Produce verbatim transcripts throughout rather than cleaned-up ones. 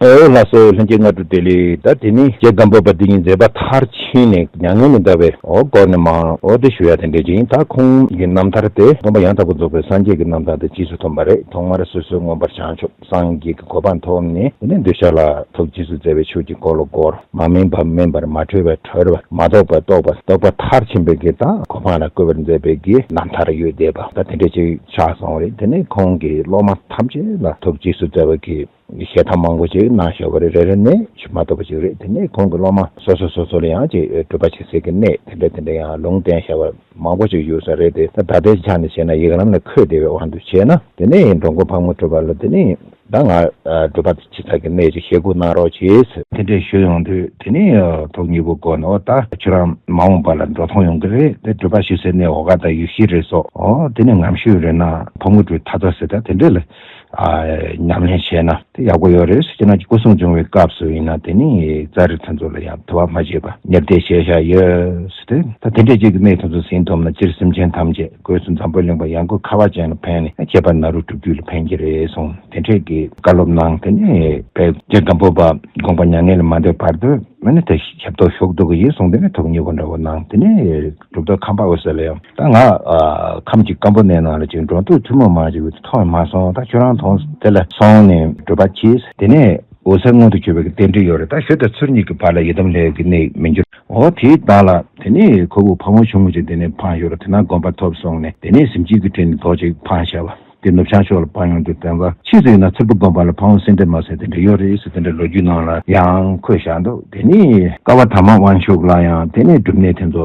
ཨོ་ལགས་སོ། ལྷན་རྒྱས་སྔ་དྲོ་བདེ་ལེགས། ད་དེ་ནི་རྗེ་སྒམ་པོ་པ་འདི་ཉིད་མཛད་པ་མཐར་ཕྱིན་ནས་མྱ་ངན་ལས་འདའ་བའི་འོ་སྐོར་ནས་མར་འོ་དེ་ཞུ་ཡ་དེ་འདྲ་ཅིག་ཡིན། ད་ཁོང་གི་རྣམ་ཐར་དེ་སྟོན་པ་ཡང་དག་པར་རྫོགས་པའི་སངས་རྒྱས་ཀྱི་རྣམ་ཐར་དེ་རྗེས་སུ་མཐུན་པ་རེད། ཐོག་མར་སོ་སོའི་མངོན་པར་བྱང་ཆུབ་སངས་རྒྱས་ཀྱི་གོ་འཕང་ཐོབ་ནས་དེ་ནས་འདོད་ཆགས་ལ་ཐུག་རྗེས་སུ་བརྩེ་བའི་ཆོས་ཀྱི་འཁོར་ལོ་བསྐོར། མ་སྨིན་པ་སྨིན་པར། མ་གྲོལ་བ་གྲོལ་བར། མ་རྟོགས་པ་རྟོགས་པ། རྟོགས་པ་མཐར་ཕྱིན་པའི་གི་ད་གོ་འཕང་ལ་བཀོད་པར་མཛད་པའི་གི་རྣམ་ཐར་ཡོད་བསྡད་པ་ད་དེ་འདྲ་ཅིག་ཆགས་སོང་བ་རེད། དེ་ནས་ཁོང་གི་སློབ་མ་ཐམས་ཅད་ལ་ཐུགས་རྗེས་སུ་བརྩེ་བའི་གི་ཞལ་ཐང་མང་པོ་ཅིག་གནང་བཞག་པ་རེད། རེ་རེ་ནས་ཆུ་མ་གཏོགས་པ་ཅིག་རེད། དེ་ནས་ཁོང་གི་སློབ་མ་སོ་སོ་སོ་སོ་ལ་ཡང་ཅིག་སྒྲུབ་པ་བྱེད་སའི་གི་གནས་དེ་འདྲ་དེ་འདྲ་ཡང་ལུང་བསྟན་བཞག་པ་མང་པོ་ཅིག་ཡོད་ས་རེད་དེ། ད་ད་ལྟའི་ཆ་ནས་བཤད་ན་ཡིག་ལམ་ལ་འཁོད་བསྡད་པའི་དབང་དུ་བྱས་ན། དེ་ནས་འགྲོ་མགོན་ཕག་མོ་གྲུ་པ་ལ་དེ་ནས་ད་ང་སྒྲུབ་པ་བྱེད་ས་གི་གནས་ཅིག་ཞུ་དགོས་གནང་རོགས་བྱེད་ཟེར་དེ་འདྲས་ཞུ་ཡོང་དུས། དེ་ནས་ཐོག་གཉིས་པོ་སྒོ་ནས་འོ་ད་ཁྱོད་རང་མ་འོངས་པ་ལ་འགྲོ་ཐོང་ཡོང་གི་རེད། དེ་སྒྲུབ་པ་ཞུ་སའི་གནས་འོ་ག་དང་ཡུལ་ཤུལ་རེད་སོགས། འོ་དེ་ནས་ངམ་ཤུལ་རེད་ན་ཕག་མོ་གྲུའི་མཐའ་རྩ་ཟེར་ད་དེ་འདྲས་ལ་ཨ་ཉམས་ལེན་བྱས་ན་དེ་ཡག་པོ་ཡོད་རེད་ཟེར་གྱི་ན། སྐུ་གསུང་བྱུང་བའི་སྐབས་སུ་ཡིན་ན་དེ་ནི་ཙཱ་རི་དེ་ཚོ་ལ་ཡང་དུ་བ་མ་བྱས་པ་ཉེར་བསྡད་བྱས་བཞག་ཡོད་ཟེར་ཏེ། ད་དེ་འདྲས་ཅིག་གི་གནས་དེ་ཚོ་ཟིན་ཐུབ་ན་སྤྱིར་སེམས་ཅན་ཐམས་ཅད་སྒོས་སུ་འཛམ་བུ་གླིང་པ་ཡང་སྒོས་ཁ་བ་ཅན་ལ་ཕན་ནས་ཁྱད་པར་ན་རོ་སྒྲུབ་བརྒྱུད་ལ་ཕན་གྱི་རེད་གསུངས། དེ་འདྲས་ཀྱི་བཀའ་སློབ་གནང་། དེ་ནས་དཔལ་རྗེ་སྒམ་པོ་པ་དགོངས་པ་མྱ་ངན་ལས་མ་འདས་བར་དུ། མ་ནི་དེ་ཞབས་ཏོག་ཞུགས་འདུག་གི་ཡིན་གསུངས། དེ་ནས་ཐོག་གཉིས་པོ་འདྲ་བོ་གནང་། དེ་ནས་གྲུབ་ཐོབ་ཁམས་པ་འོད་ཟེར་ལ་ཡང་ད་ང་ཨ་ཁམས་ཀྱི་སྐམ་པོ་གནས་ནང་ལ་ཅིག་འགྲོ་འདུག་ཐུན་མོང་མ་ཅིག་མཐོང་མ་སོང་། ད་ཁྱོད་རང་མཐོང་དེ་ལ་སོང་ནས་སྒྲུབ་པ་གྱིས། དེ་ནས་འོད་གསལ་མངོན་དུ་གྱུར་པའི་གི་རྟེན་འབྲེལ་ཡོད་རེད། ད་ཞུ་དང་ཚུལ་གཉིས་ཀྱི་བར་ལ་ཡི་དམ་ལྷའི་གི་གནས་མི་འགྱུར། འོ་དེའི་བདག་ལ་དེ་ནས་ཁོ་བོ་ཕ་བོང་ཆུང་ངུ་ཅིག་དེ་ནས་འཕངས་ཡོད་རེད། དེ་ན་དགོངས་པ་ཐོབ་སོང་ནས་དེ་ནས་གཟིམ་སྤྱིལ་གྱི་ཁྲི་ནས་རྡོ་ཅིག་འཕངས་བྱས་པ། དེ་ནུབ་བྱང་ཕྱོགས་ལ་སྤར་ཡོང་དུས་བསྟན་པ་ཕྱིས་སུ་ཡིན་ན་ཚུར་པོ་དགོན་པ་ལ་ཕ་བོང་སེ་འབྲས་མ་ཟེར་དེ་འདྲ་ཡོད་རེད་ཟེར་དེ་འདྲ་ལོ་རྒྱུས་ནང་ལ་ཡང་འཁོད་བཞག་འདུག་དེ་ནས་ཀ་བ་དྷརྨ་དབང་ཕྱུག་ལ་ཡང་དེ་ནས་སྒྲུབ་གནས་དེ་ཚོ་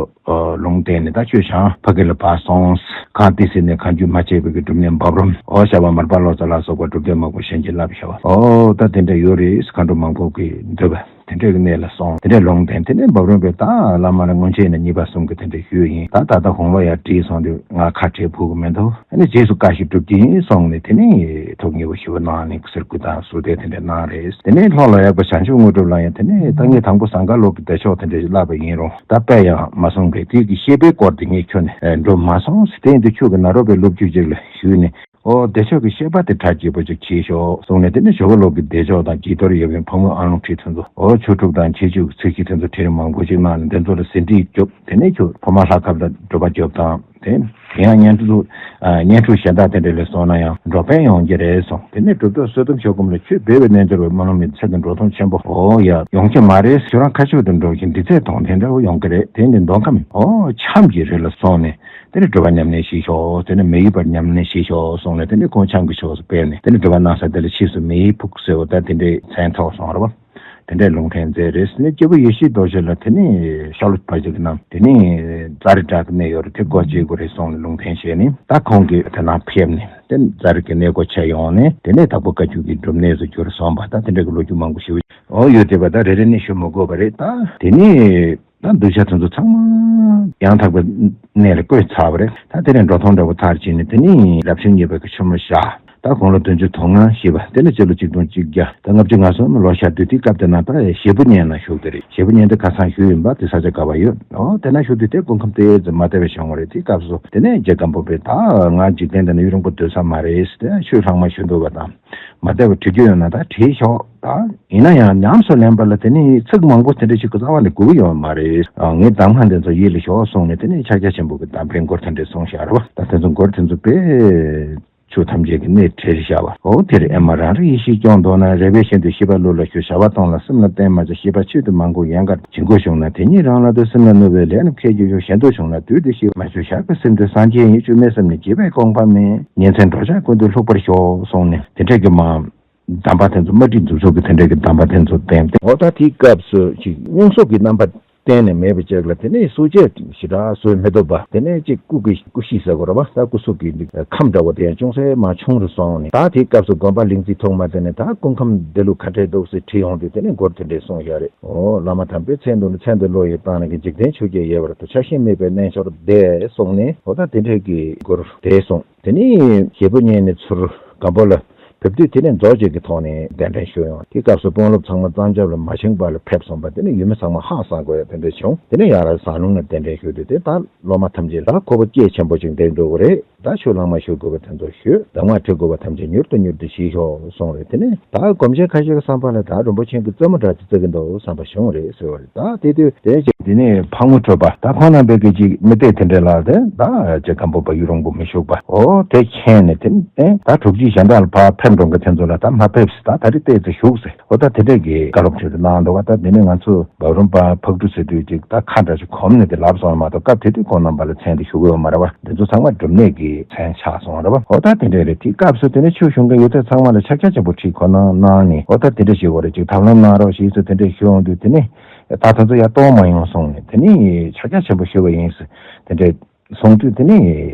ལུང་བསྟན་ནས་ད་ཁྱོད་བྱང་ཕ་གི་ལ་ཕར་སོང་། གངས་ཏི་སེ་ནས་གངས་རྒྱུད་མ་ཆད་པའི་གི་སྒྲུབ་གནས་འབབ་རོམ་འོ་བྱ་བ་མར་པ་ལོ་ཙཱ་ལ་སོགས་པ་སྒྲུབ་སྡེ་མང་པོ་གཞན་གྱིས་བསླབ་བྱ་བ་འོ་ད་དེ་འདྲ་ཡོད་རེད། མཁའ་འགྲོ་མང་པོ་གི་འདུས་པ། དེ་འདྲའི་གནས་ལ་སོང་། དེ་འདྲའི་ལུང་བསྟན། དེ་ནས་འབབ་རོམ་པས་ད་བླ་མ་ལ་སྔོན་ཆད་ནས་གཉིས་པ་གསུམ་གྱི་དེ་འདྲའི་ཞུས་ཡིན། ད་ད་ལྟ་དགུང་ལོ་ཡར་བགྲེས་སོང་དུས་ང་ཁ་བྲལ་ཕུག་གི་མི་འདུག་ཨ་ནི་རྗེས་སུ་བཀའ་ཞིག་སྒྲུབ་ཀྱི་ཡིན་གསུངས་ནས་དེ་ནས་ཐུགས་མཉེས་པོ་ཞུ་བ་གནང་ནས་གསེར་སྐུ་དང་གསོལ་འདེབས་དེ་འདྲ་གནང་རེད། དེ་ནས་ལྷོ་ལ་ཡག་པ་བྱང་ཆུབ་དངོས་གྲུབ་ལ་ཡང་དེ་ནས་ད་ངས་དང་པོ་ཟངས་དཀར་ལུགས་ཀྱི་བདེ་མཆོག་དེ་འདྲ་ཞིག་བསླབ་པ་ཡིན་རུང་ད་དཔེ་ཡང་མ་སོང་པས། དེ་གི་བཤད་པའི་སྐོར་དེ་ངས་ཁྱོན་ནས་འགྲོ་མ་སོང་ཟེར། དེ་ཡིན་དུས་ཁྱོད་ཀྱི་ནཱ་རོ་པའི་སློབ་བརྒྱུད་ཅིག་ལ་ཞུས་ནས། ཨོ་བདེ་མཆོག་གི་བཤད་པ་དེ་གྲ་རྒྱས་པོ་ཅིག་བྱས་ཤོག་གསུངས་ནས། དེ་ནས་ཇོ་བོ་ལུགས་ཀྱི་བདེ་མཆོག་དང་དཀྱིལ་འཁོར་ཡབ་ཡུམ་ཕག་མོའི་ཨ་ལོང་ཁྲིད་དེ་ཚོ། ཨོ་ཆོས་དྲུག་དང་ཁྱད་ཆོས་ཀྱི་ཚིག་བཞི་དེ་ཚོ་ཕྲེང་མང་པོ་ཅིག་གནང་ནས་དེ་ཚོ་ལ་ཟིན་བྲིས་རྒྱོབ། དེ་ནས་ཁྱོད་ཕ་མ་ལྷ་ཁབ་ལ་སྒྲུབ་པ་རྒྱོབ་དང་། དེ་ཡང་བསྙེན་སྒྲུབ་ཨ་བསྙེན་སྒྲུབ་གཞན་དག་དེ་འདྲ་ལས་གསོག་ན་ཡང་འགྲོ་ཕན་ཡོང་གི་རེད་གསུངས། དེ་ནས་གྲུབ་ཐོབ་གསེར་ཐུབ་མཆོག་སྒོམ་ལ་ཁྱོད་སྦས་པའི་རྣལ་འབྱོར་བའི་རྨི་ལམ་མི་ཚེ་གི་འགྲོ་སྟངས་ཆེན་པོ་ཨོ་ཡ་ཡོང་གི་མ་རེད། ཁྱོད་རང་ཁ་ཕྱོགས་དུ་འགྲོ་བཞིན་འདི་ཚད་དང་དེ་འདྲ་བོ་ཡོང་གི་རེད། དེ་ནས་མདོ་ཁམས་ཨོ་འཆམ་གྱི་རི་ལ་སོང་ནས། དེ་ནས་སྒྲུབ་པ་ཉམས་ལེན་བྱེད་ཤོག་དེ་ནས་མི་གཡོ་བར་ཉམས་ལེན་བྱེད་ཤོག་གསུངས་ནས། དེ་ནས་ཁོང་འཆམ་གྱི་ཕྱོགས་སུ་སྤེལ་ནས། དེ་ནས་སྒྲུབ་པ་གནང་ས་དེ་ལ་ཕྱིས་སུ་མི་གཡོ་ཕུག་ཟེར་བ་ད་དེ་འདྲའི་མཚན་ཐོགས་སོང་རེད་བ། དེ་འདྲའི་ལུང་བསྟན་མཛད་རེད། དེ་ནས་སྐྱེས་བུ་ཡེ་ཤེས་རྡོ་རྗེ་ལ་དེ་ནས་ཤར་ལྷོ་བར་གྱི་གནམ་དེ་ནས་ཙཱ་རི་བྲག་གི་གནས་ཡོད་རེད། དེ་སྒོ་འབྱེད་དགོས་རེད་གསུངས་ནས་ལུང་བསྟན་བྱས་ནས། ད་ཁོང་གིས་དེ་ནང་ཕེབས་ནས་དེ་ཙཱ་རི་གི་གནས་སྒོ་ཕྱེ་ཡོང་ནས། དེ་ནས་དྭགས་པོ་བཀའ་བརྒྱུད་ཀྱི་སྒྲུབ་གནས་སུ་གྱུར་སོང་བ། ད་དེ་འདྲ་གི་ལོ་རྒྱུས་མང་པོ་ཞིག་ཨོ་ཡོད་དེ་བ། ད་རེ་རེ་ནས་ཞུ་མི་དགོས་པ་རེད། ད་དེ་ནས། ད་གདུལ་བྱ་དེ་ཚོ་ཚང་མ་ཡང་དག་པའི་གནས་ལ་བཀོད་ཚར་བ་རེད། ད་དེ་ནས་འགྲོ་སྟངས་འདྲ་བོ་མཐར་ཕྱིན་ནས། དེ་ནས་རབ་བྱུང་གཉིས་པའི་གི་ཆུ་མོ་བཞག་ད་དགུང་ལོ་བདུན་ཅུ་དོན་ལྔ་བཞེས་པ། དེ་ནས་སྤྱི་ལོ་གཅིག་སྟོང་གཅིག་བརྒྱ་ད་ལྔ་བཅུ་ང་གསུམ་ལོ་ཤར་དུས། དེའི་སྐབས་དེ་ན་ད་ཞེ་པོ་ཉལ་ན་བཞུགས་དེ་རེད། ཞེ་པོ་ཉལ་དེ་ཁ་སང་བཞུགས་ཡིན་པ་དེ་ས་ཆ་ག་བ་ཡོད། ཨོ་དེ་ན་བཞུགས་དུས་དེ་སྐུ་ཁམས་དེ་ཙམ་མ་བདེ་བ་བྱུང་བ་རེད། དེའི་སྐབས་སུ་དེ་ནས་རྗེ་སྒམ་པོ་པས་ད་ང་འཇིག་རྟེན་འདི་ན་ཡུན་རིང་པོ་སྡོད་ས་མ་རེད་ཟེར། དེ་ཆོས་ལྷག་མ་ཞུ་འདུག་བ་དང་། མ་བདེ་བ་འདྲི་རྒྱུ་ཡོད་ན་ད་དྲིས་ཤོག་ད་ཡིན་ན་ཡང་ཉམས་སུ་ལེན་པ་ལ་དེ་ནི་ཚིག་མང་པོ་དེ་འདྲ་ཞིག་གི་རྩ་བ་ནས་དགོས་ཀྱི་ཡོད་མ་རེད། ཨ་ངས་གདམས་ངག་འདི་ཚོ་ཡིད་ལ་ཞོག་གསུངས་ནས། དེ་ནས་ཕྱག་རྒྱ་ཆེན་པོ་གི་གདམས་པའི་མགུར་དེ་འདྲ་གསུངས་བཞག་རེད་བ། ད་དེ་ཚོ་མགུར་དེ་ཚོ་དཔེ་ཆོས་ཐམས་ཅད་ཀྱི་གནད་བྲལ་བཞག་པ། འོ་དེར་ཨེ་མ་རང་རིག་ཡེ་ཤེས་སྐྱོང་། མདོར་ན་རེ་བའི་ཞེན་དུ་ཤེས་པ་བློ་ལ་ཞུགས། བྱ་བ་གཏོང་ལ་སེམས་ལ་བརྟེན་མ་བྱ། ཤེས་པ་ཆེད་དུ་མ་འགུགས་ཡན་གར་བྱིང་དགོས་བྱུང་ན། དེ་ཉིད་རང་ལ་ལྟོས། སེམས་ལ་གནོད་པའི་ལས་རྣམས་ཁས་ཀྱིས་གཞོམ། ཞེན་དུ་བྱུང་ན་དུས་འདི་ཤེས། མ་བྱོས་ཞག་པའི་སེམས་དེ་སངས་རྒྱས་ཡིན། བཅོས་མའི་སེམས་ནི་བྱིས་པའི་ཀོང་པ་མིན། ཉིན་མཚན་འགྲོ་འཆག་ཀུན་ཏུ་ལྷུག་པར་ཞོག་གསུངས་ནས། དེ་འདྲས་ཀྱི་མ་གདམས་པ་དེ་ཚོ་མ་བྲིས་མཛུབ་ཚུགས་ཀྱི་དེ་འདྲས་ཀྱི་གདམས་པ་དེ་ཚོ་བསྟན་ཏེ། འོ་ད་དེའི་སྐབས་སུ་ཅིག་སྙུང་གསོག་གི་རྣམ་པ་གཏན་ནས་མེད་པ་ཅིག་ལ། དེ་ནས་གསོ་དཔྱད་ཞེ་དྲག་བཟོས་མི་ཐུབ་པ། དེ་ནས་ཅིག་སྐུ་གི་སྐུ་གཤིས་ཟེར་དགོས་རེད་བ། ད་སྐུ་གཟུགས་ཀྱི་ཁམས་འདྲ་བོ་དེ་ཡང་ཅུང་ཟད་མར་ཆུང་རུ་སོང་ནས། ད་དེའི་སྐབས་སུ་དགོན་པ་ལིང་རྩེ་ཐོག་མ་དེ་ནས་ད་སྐུ་ཁམས་འདི་ལུགས་ག་འདྲས་འདུག་ཟེར་དྲིས་ཡོང་དུས། དེ་ནས་མགུར་དེ་འདྲས་གསུངས་བཞག་རེད། འོ་བླ་མ་དམ་པའི་མཚན་དུ་ནི། མཚན་དུ་བློ་ཡིས་བཏང་ནས་ཀྱི། འཇིག་རྟེན་ཆོས་བརྒྱད་ཡལ་བར་ཐོབ། ཆགས་ཞེན་མེད་པའི་རྣལ་འབྱོར་བདེ་གསུངས་ནས། འོ་ད་དེ་འདྲས་ཀྱི་མགུར་དེ་གསུངས། དེ་ནས་ཞེ་པོ་ཉལ་ནས་ཚུར་སྒམ་པོ་ལ་ བོད་དུས་དེ་ནས་རྫོགས་བྱེད་ཀྱི་ཐོག་ནས་གདན་འདྲེན་ཞུས་ཡོང་། དེ་སྐབས་སུ་དཔོན་སློབ་ཚང་མ་གཙང་ཆབ་ལ་མ་བཞེངས་པ་ལ་ཕེབས་སོང་བ་དེ་ནས་ཡུལ་མི་ཚང་མ་ཧང་སངས་དགོས་ཡ་དེ་འདྲ་བྱུང་། དེ་ནས་ཡང་ར་ཟ་ལུང་ལ་གདན་འདྲེན་ཞུས་དུས་དེ་ད་སློབ་མ་ཐམས་ཅད་ལ་ཁོ་བོ་སྐྱེས་ཆེན་པོ་ཅིག་འདེགས་འགྲོ་གི་རེད། ད་ཆོས་ལྷག་མ་ཞུ་དགོས་པ་དེ་ཚོ་ཞུས། གདམས་ངག་ཁྲིད་དགོས་པ་ཐམས་ཅད་མྱུར་དུ་མྱུར་དུ་ཞུས་ཤོག་གསུངས་རེད། དེ་ནས་ད་སྒོམ་ཆེན་ཁ་ཤས་ཀྱི་བསམ་པ་ལ་ད་རིན་པོ་ཆེ་གི་རྩེད་མོ་འདྲ་ཅིག་རྩེ་གི་འདུག་བསམ་པ་བྱུང་རེད་ཟེར་བ་རེད། ད་དེ་དུས་དེ་ཅིག་དེ་ནས་ཕག་མོ་ཁྲོས་པ་ད་ཁོང་རྣམ་པས་ཀྱི་ཅིག་མི་སྡེ་དེ་འདྲ་ལ་དེ་ད་རྗེ་སྒམ་པོ་པ་ཡུན་རིང་པོ་མི་བཞུགས་པ་འོ་དེ་མཁྱེན་ནས་དེ་ནས་ད་དྲུག་གཅིག་གཞན་དག་ལ་ཕར་ཕེབས་འགྲོ་མཁན་དེ་ཚོ་ལ་ད་མ་ཕེབས་ད་ད་རེས་བལྟས་ཚེ་བཞུགས་ཟེར། འོ་ད་དེ་འདྲས་ཀྱི་བཀའ་སློབ་ཁྲིད་དུ་གནང་འདུག་བ། ད་དེ་ནས་ང་ཚོ་བག་རུམ་པ་ཕག་གྲུ་ཟེར་དུས་ཅིག་ད་ཁ་འདྲ་ཞིག་གོམ་ནས་དེ་ལབ་སོང་མ་གཏོགས་སྐབས་དེ་དུས་ཁོང་རྣམ་པ་ལ་མཚན་དེ་ཞུ་གི་ཡོད་མ་རེད་བ། འདི་ཚོ་ཚང་མ་སྒྲུབ་གནས་ཀྱི་མཚན་ཆགས་སོང་རེད་བ། འོ་ད་དེ་འདྲས་རེད། དེ་སྐབས་སུ་དེ་ནས་ཆོས་ཞུ་མཁན་ཡོད་ཚད་ཚང་མ་ལ་ཕྱག་རྒྱ་ཆེན་པོ་ཁྲིད་གོ་གནང་གནང་ནས་འོ་ད་དེ་འདྲས་ཞིག་འོ་རེད་ཅིག་ཐབས་ལམ་གནང་རོགས་ཞེས་སུ་དེ་འདྲས་ཞུ་འོང་དུས་དེ་ནས་ད་ད་ཚོ་ཡར་གཏོང་མ་ཡོང་སོང་ནས་དེ་ནས་ཕྱག་རྒྱ་ཆེན་པོ་ཞུ་བ་ཡིན་ཟེར་དེ་འདྲས། གསུངས་དུས་དེ་ནས་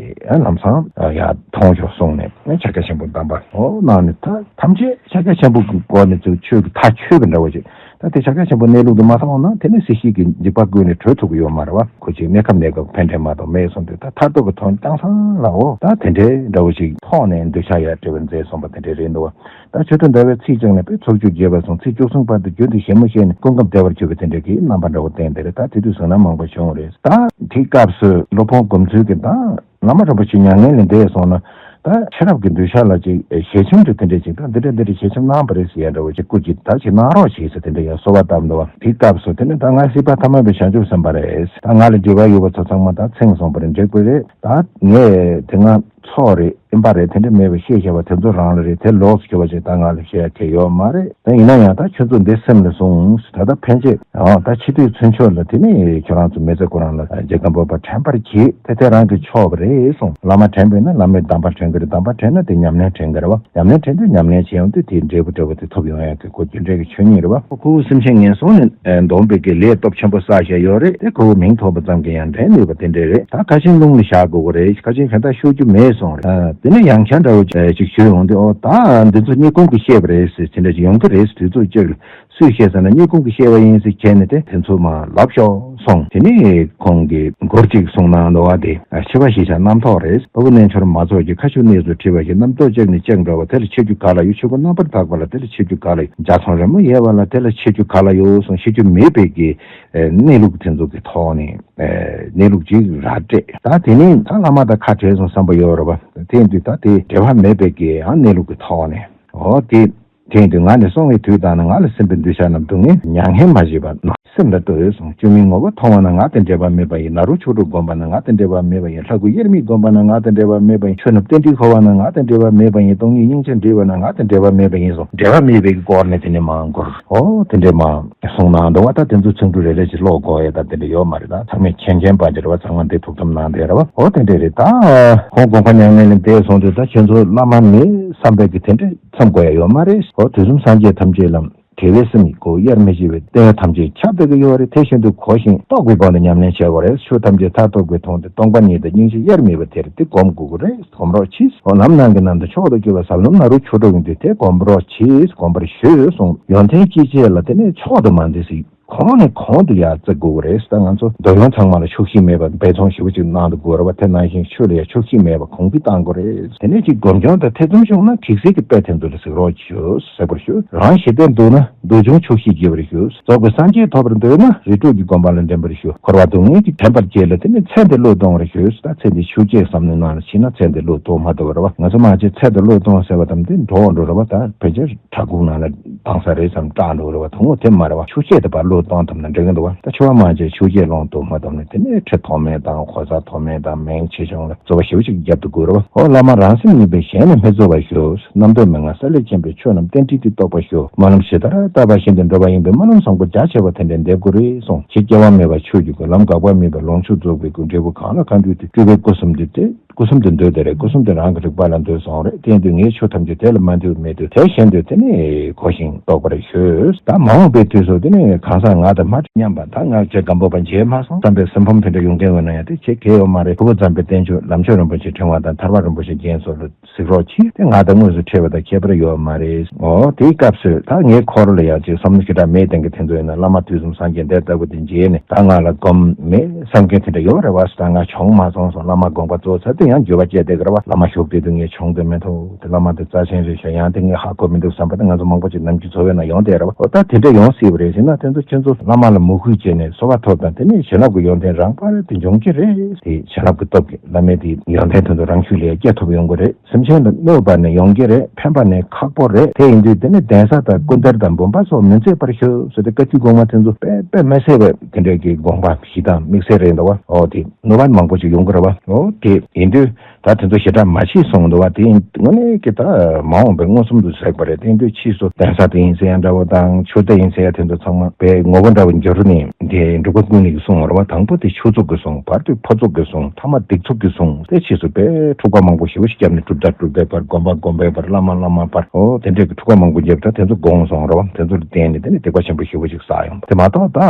ལམ་སང་ཡར་མཐོང་ཤོག་གསུངས་ནས་ཕྱག་རྒྱ་ཆེན་པོ་གདམས་པ་འོ་གནང་ནས་ད་ཐམས་ཅད་ཕྱག་རྒྱ་ཆེན་པོ་གི་སྒོ་ནས་ཚུར་ཆོས་ཀྱི་མཐའ་ཆོད་པ་འདྲ་བོ་ཅིག་ད་དེ་ཕྱག་རྒྱ་ཆེན་པོ་གནས་ལུགས་དེ་མ་མཐོང་ན་དེ་ནས་སྲིད་ཞིའི་གི་འཇིགས་པ་ཀུན་ནས་གྲོལ་ཐུབ་ཀྱི་ཡོད་མ་རེད་བ། ཁོ་ཅིག་གནས་སྐབས་གནས་སྐབས་ཕན་འབྲས་མ་གཏོགས་མེད་གསུངས་དུས་ད་མཐར་ཐུག་གི་དོན་ཀྱང་སང་ལའོ་ད་དེ་འདྲའི་འདྲ་བོ་ཅིག་མཐོང་ནས་འདོད་ཆགས་ཡར་སྤྲད་པར་མཛད་སོང་བ་དེ་འདྲའི་རེད་འདུག་བ། ད་ཆོས་དོན་འདྲ་བའི་ཚིག་བཅད་ནས་དཔེ་ཚོགས་བཅུ་རྒྱས་པ་སོང་ཚིག་བཅུ་གསུམ་བར་དུ་རྒྱུན་དུ་ཞིབ་མོ་བཤད་ནས་ཀུན་ཁམས་བདེ་བར་གྱུར་པའི་དེ་འདྲ་གི་རྣམ་པ་འདྲ་བོ་བསྟན་དེ་རེད། ད་དེ་དུས་ཟེར་ན་མང་པོ་བྱུང་རེད། ད་དེའི་སྐབས་སུ་སློབ་དཔོན་སྒོམ་ཚུལ་གྱི་ད་བླ་མ་རིན་པོ་ཆེ་མྱ་ངན་ལས་འདས་སོང་ན་ད་ཤེས་རབ་ཀྱི་གདུལ་བྱ་ལ་ཅིག་ཞལ་ཆེམས་དུ་དེ་འདྲ་ཅིག་ད་འདི་འདྲ་འདི་འདྲ་ཞལ་ཆེམས་གནང་བ་རེད་ཟེར་ཡ་འདྲ་བོ་ཅིག་སྐུ་ཅིག་ད་ཅིག་གནང་རོགས་ཞེས་ཟེར་དེ་འདྲ་ཡང་གསོལ་བ་བཏབ་འདུག་བ། དེའི་སྐབས་སུ་དེ་ནི་ད་ང་སྲིད་པ་ཐ་མལ་པའི་བྱང་ཆུབ་སེམས་དཔའ་རེད། ད་ང་ལ་འབྲེལ་བ་ཡོད་པ་ཚོ་ཚང་མ་ད་མཚན་གསུངས་པ་རེད། འགྲིག་པ་རེད། ད་ངས་དེ་སྔ་ཚོགས་རེད། ཨིན་པ་རེད། དེ་འདྲ་མེད་པ་ཤེས་བཞག་པ་དེ་ཚོ་རང་ལ་རེད། དེ་ལོགས་སུ་གྱུར་པ་ཅིག་ད་ང་ལ་བཤད་ཡ་གལ་ཡོད་མ་རེད། ད་ཡིན་ན་ཡང་ད་ཁྱོད་ཚོ་འདི་སེམས་ལ་ཟུངས། ད་ལྟ་ཕན་ཆད་ཨང་ད་འཆི་དུས་ཚུན་ཆོད་ལ་དེ་ནི་ཁྱོད་རང་ཚོ་མི་ཚེ་ཁོ་རང་ལ་རྗེ་སྒམ་པོ་པ་དྲན་པར་གྱིས། དེ་དེ་རང་གི་ཆོག་པ་རེད་གསུངས། བླ་མ་དྲན་པས་ན་བླ་མའི་གདམས་པ་དྲན་གི་རེད། གདམས་པ་དྲན་ན་དེ་ཉམས་ལེན་དྲན་གི་རེད་བ། ཉམས་ལེན་དྲན་དུས་ཉམས་ལེན་བྱེད་ཡོང་དུས་དེའི་འབྲས་བུ་འབྲས་བུ་དེ་ཐོབ་ཡོང་ཡ་གི་སྒོ་རྒྱུ་འབྲས་ཀྱི་ཆོས་ཉིད་རེད་བ། ཁོ་བོ་སེམས་ཅན་ངན་སོང་ནས་འདོན་པའི་གི་ལས་སྟོབས་ཆེན་པོ་བསགས་བཞག་ཡོད་རེད། དེ་ཁོ་བོ་མིང་ཐོགས་པ་ཙམ་གྱིས་ཡང་འདྲེན་ནུས་པ་དེ་འདྲས་རེད། ད་ཁ་ཆེམས་རླུང་ལ་བཞག་དགོས་ཀྱི་རེད། ཁ་ཆེམས་གཞན་དག་ཤོར་རྒྱུ་མེད་གསུངས་རེད། དེ་ནས་ཡང་བསྐྱར་འདྲ་བོ་ཅིག་ཞུས་འོང་དུས་ཨོ་ད་འདི་ཚོ་སྙིང་ཁོང་གི་བཤད་པ་རེད་ཟེར་དེ་འདྲ་ཅིག་ཡོང་གི་རེད་ཟེར། དུས་ཚོད་གཅིག་ལ་སུས་བཤད་ཟེར་ན་སྙིང་ཁོང་གི་བཤད་པ་ཡིན་ཟེར་བྱས་ནས་དེ་དེ་ཚོ་མ་ལབ་ཤོག་གསུངས། དེ་ནས་ཁོང་གིས་མགུར་གཅིག་གསུངས་གནང་འདུག་བ། དེ་འཆི་བ་ཞེས་བྱ་རྣམ་རྟོག་རེད། དཔའ་བོ་རྣལ་འབྱོར་མ་ཚོགས་ཀྱིས། ཁ་ཆུ་གནས་སུ་ཁྲིད་པ་བཞིན། རྣམ་རྟོག་ལྕགས་ནི་ལྕགས་འདྲ་བ། དེ་ལ་འཆི་རྒྱུ་ག་ལ་ཡོད། ཆོས་སྐུ་རྣམ་པར་དག་པ་ལ། དེ་ལ་འཆི་རྒྱུ་ག་ལ་ཡོད། འཇའ་ཚོན་རི་མོ་ཡལ་བ་ལ། དེ་ལ་འཆི་རྒྱུ་ག་ལ་ཡོད་གསུངས། འཆི་རྒྱུ་མེད་པའི་གི་གནས་ལུགས་དེ་ཚོ་གི་ཐོག་ནས་གནས་ལུགས་ཅིག་ར་སྤྲད། ད་དེ་ནས་ད་བླ་མ་དང་ཁ་བྲལ་སོང་བསམ་པ་ཡོད་རེད་བ། དེ་ཡིན་དུས་ད་དེ་འབྲེལ་བ་མེད་པའི་གི་ཡང་གནས་ལུགས་ཀྱི་ཐོག་ནས་འོ་དེ། དེ་ཡིན་དུས་ང་ནི་སོང་བའི་དུས་དང་ནི། ང་ལ་སེམས་པའི་འདུས་བྱས་རྣམས་སྡུག་བསྔལ་མྱ་ངན་མ་བྱེད་པ་ན། སེམས་ལ་ལྟོས་གསུངས། བཅོས་མིན་ངོ་བོ་མཐོང་བ་ན་ང་དང་འབྲལ་བ་མེད་པ་ཡིན། ནཱ་རོ་ཆོས་དྲུག་བསྒོམས་པ་ན་ང་དང་འབྲལ་བ་མེད་པ་ཡིན། ལྷ་སྐུ་དབྱེར་མེད་བསྒོམས་པ་ན་ང་དང་འབྲལ་བ་མེད་པ་ཡིན། ཆོས་རྣམས་རྟེན་འབྲེལ་འཁོར་བ་ན་ང་དང་འབྲལ་བ་མེད་པ་ཡིན། སྟོང་ཉིད་སྙིང་རྗེ་འདྲིས་པ་ན་ང་དང་འབྲལ་བ་མེད་པ་ཡིན་གསུངས། འབྲལ་བ་མེད་པའི་སྐོར་ནས་དེ་ནས་མ་མགུར་ཨོ་དེ་འདྲས་མ་གསུངས་གནང་འདུག་བ། ད་དེ་ཚོ་ཚིག་འབྲུ་རེ་རེ་ཞིག་ཀློག་དགོས་ཡ་ད་དེ་འདྲ་ཡོད་མ་རེད། ད་ཚང་མས་མཁྱེན་མཁྱེན་པ་ཅིག་རེད་བ། ཚང་མ་འདི་ཐུགས་བསམ་གནང་བསྡད་རེད་བ། ཨོ་དེ་འདྲས་རེད། ད་ཁོང་དགོངས་པ་མྱ་ངན་ལས་འདས་སོང་དུས་ད་ཁྱོད་ཚོ་བླ་མ་མེད་བསམ་པའི་གི་དེ་འདྲས་མཚམས་དགོས་ཡ་ཡོད་མ་རེད། འོ་དུས་གསུམ་སངས་རྒྱས་ཐམས་ཅད་ལ་དགེ་བའི་སེམས་ཀྱི་སྒོ་དབྱེར་མི་ཕྱེ་བའི་ལྟས་ངན་ཐམས་ཅད་ཁྱབ་བསྡད་ཀྱི་ཡོད་རེད། དེ་བཞིན་དུ་གོ་ཞིང་རྟོགས་པའི་སྒོ་ནས་ཉམས་ལེན་བྱེད་དགོས་རེད། ཆོས་ཐམས་ཅད་མཐར་ཐུག་གི་དོན་དེ་སྟོང་པ་ཉིད་དང་སྙིང་རྗེ་དབྱེར་མེད་པ་དེ་རེད། དེ་སྒོམ་དགོས་ཀྱི་རེད། སྒོམ་རོགས་གྱིས། འོ་ལམ་སྣ་གི་ནང་དུ་མཆོག་ཏུ་གྱུར་པ་ཟབ་ལམ་ནཱ་རོ་ཆོས་དྲུག་ཡིན་དུས་དེ་སྒོམ་རོགས་གྱིས། སྒོམ་པར་ཞུ་གསུངས། ཡོན་ཏན་ཅི་བྱས་ལ་དེ་ནས་མཆོག་ཏུ་མ་འདི་སྲིད། གོང་ནས་གོང་དུ་ཡར་བརྩི་དགོས་ཀྱི་རེད། ད་ང་ཚོ་འདོད་ཡོན་ཚང་མ་ལ་ཆོག་ཤེས་མེད་པ་འབད་བརྩོན་ཞེ་པོ་ཅིག་གནང་དུ་དགོས་རེད་བ། དེ་ནང་བཞིན་ཆོས་ལ་ཡང་ཆོག་ཤེས་མེད་པ་གོང་འཕེལ་གཏང་དགོས་རེད། དེ་ནས་ཅིག་སྒོམ་སྦྱོང་དང་ཐེ་ཚོམ་བྱུང་ན་གེགས་སེལ་གྱི་དཔེ་དེ་ཚོ་ལ་གཟིགས་རོགས་ཞུ། གཟིགས་པར་ཞུ། རང་ཞི་བདེར་འདུག་ན་འདུག་འབྱུང་ཆོག་ཤེས་རྒྱས་པར་ཞུ། རྫོགས་པའི་སངས་རྒྱས་ཐོབ་པར་འདོད་ན་རིགས་དྲུག་གི་སྒོམ་པ་ལ་འདྲེན་པར་ཞུ། འཁོར་བ་སྡུག་བསྔལ་གྱིས་དྲན་པར་བྱས་ལ་དེ་ནས་ཚེ་འདི་བློས་གཏོང་བར་ཞུ། ད་ཚེ་འདི་ཆོས་བརྒྱད་བསམ་བློའི་ནང་ལ་ཕྱིན་ན་ཚེ་འདི་བློས་གཏོང་མ་ཐུབ་པ་རེད་བ། ང་ཚོ་མ་བྱས་ཚེ་འདི་བློས་གཏོང་ཟེར་བ་དམ་དེ་འགྲོ་འགྲོ་རེད་བ། ད་ཕལ་ཆེར་བྲག་ཁུང་ནང་ལ་བཏང་ས་རེད་བསམ་སྐྲག་འགྲོ་རེད་བ། དོན་དངོས་དེ་མ་རེད་བ། ཆོས་བཤད་དེ་ཕར་བློས་གཏོང་ཐུབ་ན་འགྲིག་གི་འདུག་བ། ད་འཆི་བ་མ་བྱས་ཆོས་བཤད་བློས་གཏོང་མ་ཐུབ་ན་དེ་ནས་ཁྲི་ཐོགས་མེད་དང་གོ་ས་ཐོགས་མེད་དང་མིང་ཆེ་ཆུང་ལ་རྩོད་པ་ཞེ་པོ་ཅིག་རྒྱབ་ཏུ་དགོས་རེད་བ། ཨོ་བླ་མ་རང་སེམས་གཉིས་པས་གཞན་ལ་མི་རྩོད་པར་ཞུ། རྣམ་རྟོག་མི་མངའ་ས་ལེར་མཁྱེན་པས་ཆོས་རྣམས་རྟེན་འབྲེལ་གྱིས་རྟོགས་པར་ཞུ། སྨོན་ལམ་ཇི་ལྟར་བཏབ་པ་བཞིན་དུ་འགྲུབ་པ་ཡིན་པས་སྨོན་ལམ་བཟང་པོ་རྒྱ་ཆེ་བ་དེ་འདྲ་འདེབས་དགོས་རེད་གསུངས། ཆོས་སྐྱེ་བ་མེད་པ་ཆོས་ཀྱི་སྐུ། ལམ་འགག་པ་མེད་པ་ལོངས་སྤྱོད་རྫོགས་པའི་སྐུ། འབྲས་བུ་གང་ལ་གང་འདུལ་ཏེ། སྤྲུལ་པའི་སྐུ་གསུམ་འདུས་ཏེ། སྐུ་གསུམ་དུ་འདོད་དེ་རེད། སྐུ་གསུམ་དུ་རང་གི་རིག་པ་ལ་འདོད་གསུངས་རེད། དེ་ཡིན་དུས་ངས་ཆོས་ཐམས་ཅད་དེ་ལ་མ་འདུས་མེད་དུས་དེ་བཞིན་དུ་དེ་ནས་གོ་ཞིང་རྟོགས་པར་ཞུ། ད་མ་འོངས་པའི་དུས་སུ་དེ་ནས་གང་ཟག་ང་དང་མ་མཉམ་པ་ད་ང་རྗེ་སྒམ་པོ་པ་མཇལ་མ་སོང་བསམ་པའི་སེམས་ཕམ་དེ་འདྲ་ཡོང་མཁན་ཡོད་ན་ཡང་དེ་བྱེད་གལ་ཡོད་མ་རེད། ཕུ་བོ་ཛམ་པའི་བསྟན་བཅོས་ལམ་མཆོག་རིན་པོ་ཆེ་ཕྲེང་བ་དང་ཐར་པ་རིན་པོ་ཆེ་རྒྱན་སོགས་ལ་གཟིགས་རོགས་གྱིས། དེ་ང་དང་དངོས་སུ་འཕྲད་པ་དང་ཁྱད་པར་ཡོད་མ་རེད། འོ་དེའི་སྐབས་སུ་ད་ངའི་འཁོར་ལ་ཡང་ཅིག་བསམ་བློ་ཞེ་དྲག་མེད་དེང་གི་དེ་ཚོ་ཡིན་ན་བླ་མ་དུས་གསུམ་སངས་རྒྱས་འདི་ལྟ་བུ་དེ་མཇལ་ནས་ད་ང་ལ་སྒོམ་མེད་བསམ་མཁན་དེ་འདྲ་ཡོད་རེད་བ། ད་ང་བྱུང་མ་སོང་སོང་། བླ་མ་དགོངས་པ་རྫོགས་ཚར་ཏེ། ཡང་འགྱོད་པ་སྐྱེས་བསྡད་ཀྱི་རེད་བ། བླ་མ་ཞུགས་བསྡད་དུས་ངས་བྱུང་དེ་མི་ཐུབ་དེ། བླ་མ་དེ་རྩ་ཆེན་རེད་ཤག་ཡང་དེ་ངས་ཧ་གོ་མི་འདུག་བསམ་པ་དེ་ང་ཚོ་མང་པོ་ཅིག་ནམ་རྒྱུན་འཚོ་བའི་ནང་ཡོང་བསྡད་རེད་བ། འོ་ད་དེ་འདྲ་ཡོང་སྲིད་པ་རེད་ཟེར་ན། དེ་ཚོ་ཁྱེད་ཚོ་བླ་མ་ལ་མོས་གུས་བྱས་ནས་གསོལ་བ་ཐོབ་དང་། དེ་ནས་བྱིན་རླབས་ཀྱི་ཡོན་ཏན་རང་དཔར་དུ་འབྱུང་གི་རེད། དེ་བྱིན་རླབས་ཀྱི་སྟོབས་ཀྱིས་བླ་མའི་དེ་ཡོན་ཏན་དེ་ཚོ་རང་ཤུགས་ལ་སྐྱེ་ཐུབ་ཡོང་གི་རེད། སེམས་ཅན་ལ་གནོད་པ་ནི་ཡོང་གི་རེད། ཕན་པ་ནི་ཁག་པོ་རེད། དེ་ཡིན་དུས་དེ་ནི་གདན་ས་དང་སྐུ་འདེར་དང་བུམ་པ་སོགས་མི་མཛེས་པར་ཞུ་ཟེར་ཏེ་བཀའ་བརྒྱུད་གོང་མ་དེ་ཚོ་དཔེ་དཔེ་མི་སྲིད་པའི་དེ་འདྲའི་གི་དགོངས་པ་གཞི་དང་དམིགས་བསལ་རེད་འདུག་བ། འོ་དེ་གནོད་པ་མང་པོ་ཞིག་ཡོང་གི་རེད་བ། འོ་དེ་ཡིན་དུས་ད་དེ་ཚོ་ཞེ་དྲག་མ་བྱེད་གསུངས་འདུག་བ། དེ་ཡིན་དངོས་གནས་ཀྱི་ད་མ་འོངས་པའི་མངོན་སུམ་དུ་ཟེར་བ་རེད། དེ་ཡིན་དུས་ཕྱིས་སུ་གདན་ས་དེ་ཡིན་ཟེར་ཡ་འདྲ་བོ་དང་ཆོས་སྡེ་ཡིན་ཟེར་ཡ་དེ་ཚོ་ཚང་མ་དཔེ་ངོ་བོ་འདྲ་བོ་འགྱུར་ནས། དེ་འབྲུག་པ་ཀུན་ལེགས་ཀྱིས་གསུངས་པ་རེད་བ། དང་པོ་དེ་ཆོས་ཚོགས་ཀྱིས་གསུངས། བར་དུ་ཕོ་ཚོགས་ཀྱིས་གསུངས། ཐ་མ་སྡིག་ཚོགས་ཀྱིས་གསུངས། དེ་ཕྱིས་སུ་དཔེ་འཁྲུག་པ་མང་པོ་ཞེ་པོ་ཞིག་བརྒྱབ་ནས་གྲུབ་མཐའ་གྲུབ་མཐའི་བར་དགོན་པ་དགོན་པའི་བར་བླ་མ་བླ་མའི་བར། འོ་དེ་འདྲའི་གི་འཁྲུག་པ་མང་པོ་བརྒྱབ། ད་དེ་ཚོ་དགོངས་སོང་རེད་བ། དེ་ཚོ་ལ་བརྟེན་ནས་དེ་ནས་སྡིག་པ་ཆེན་པོ་ཞེ་པོ་ཞིག་བསགས་ཡོང་། དེ་མ་གཏོགས་ད་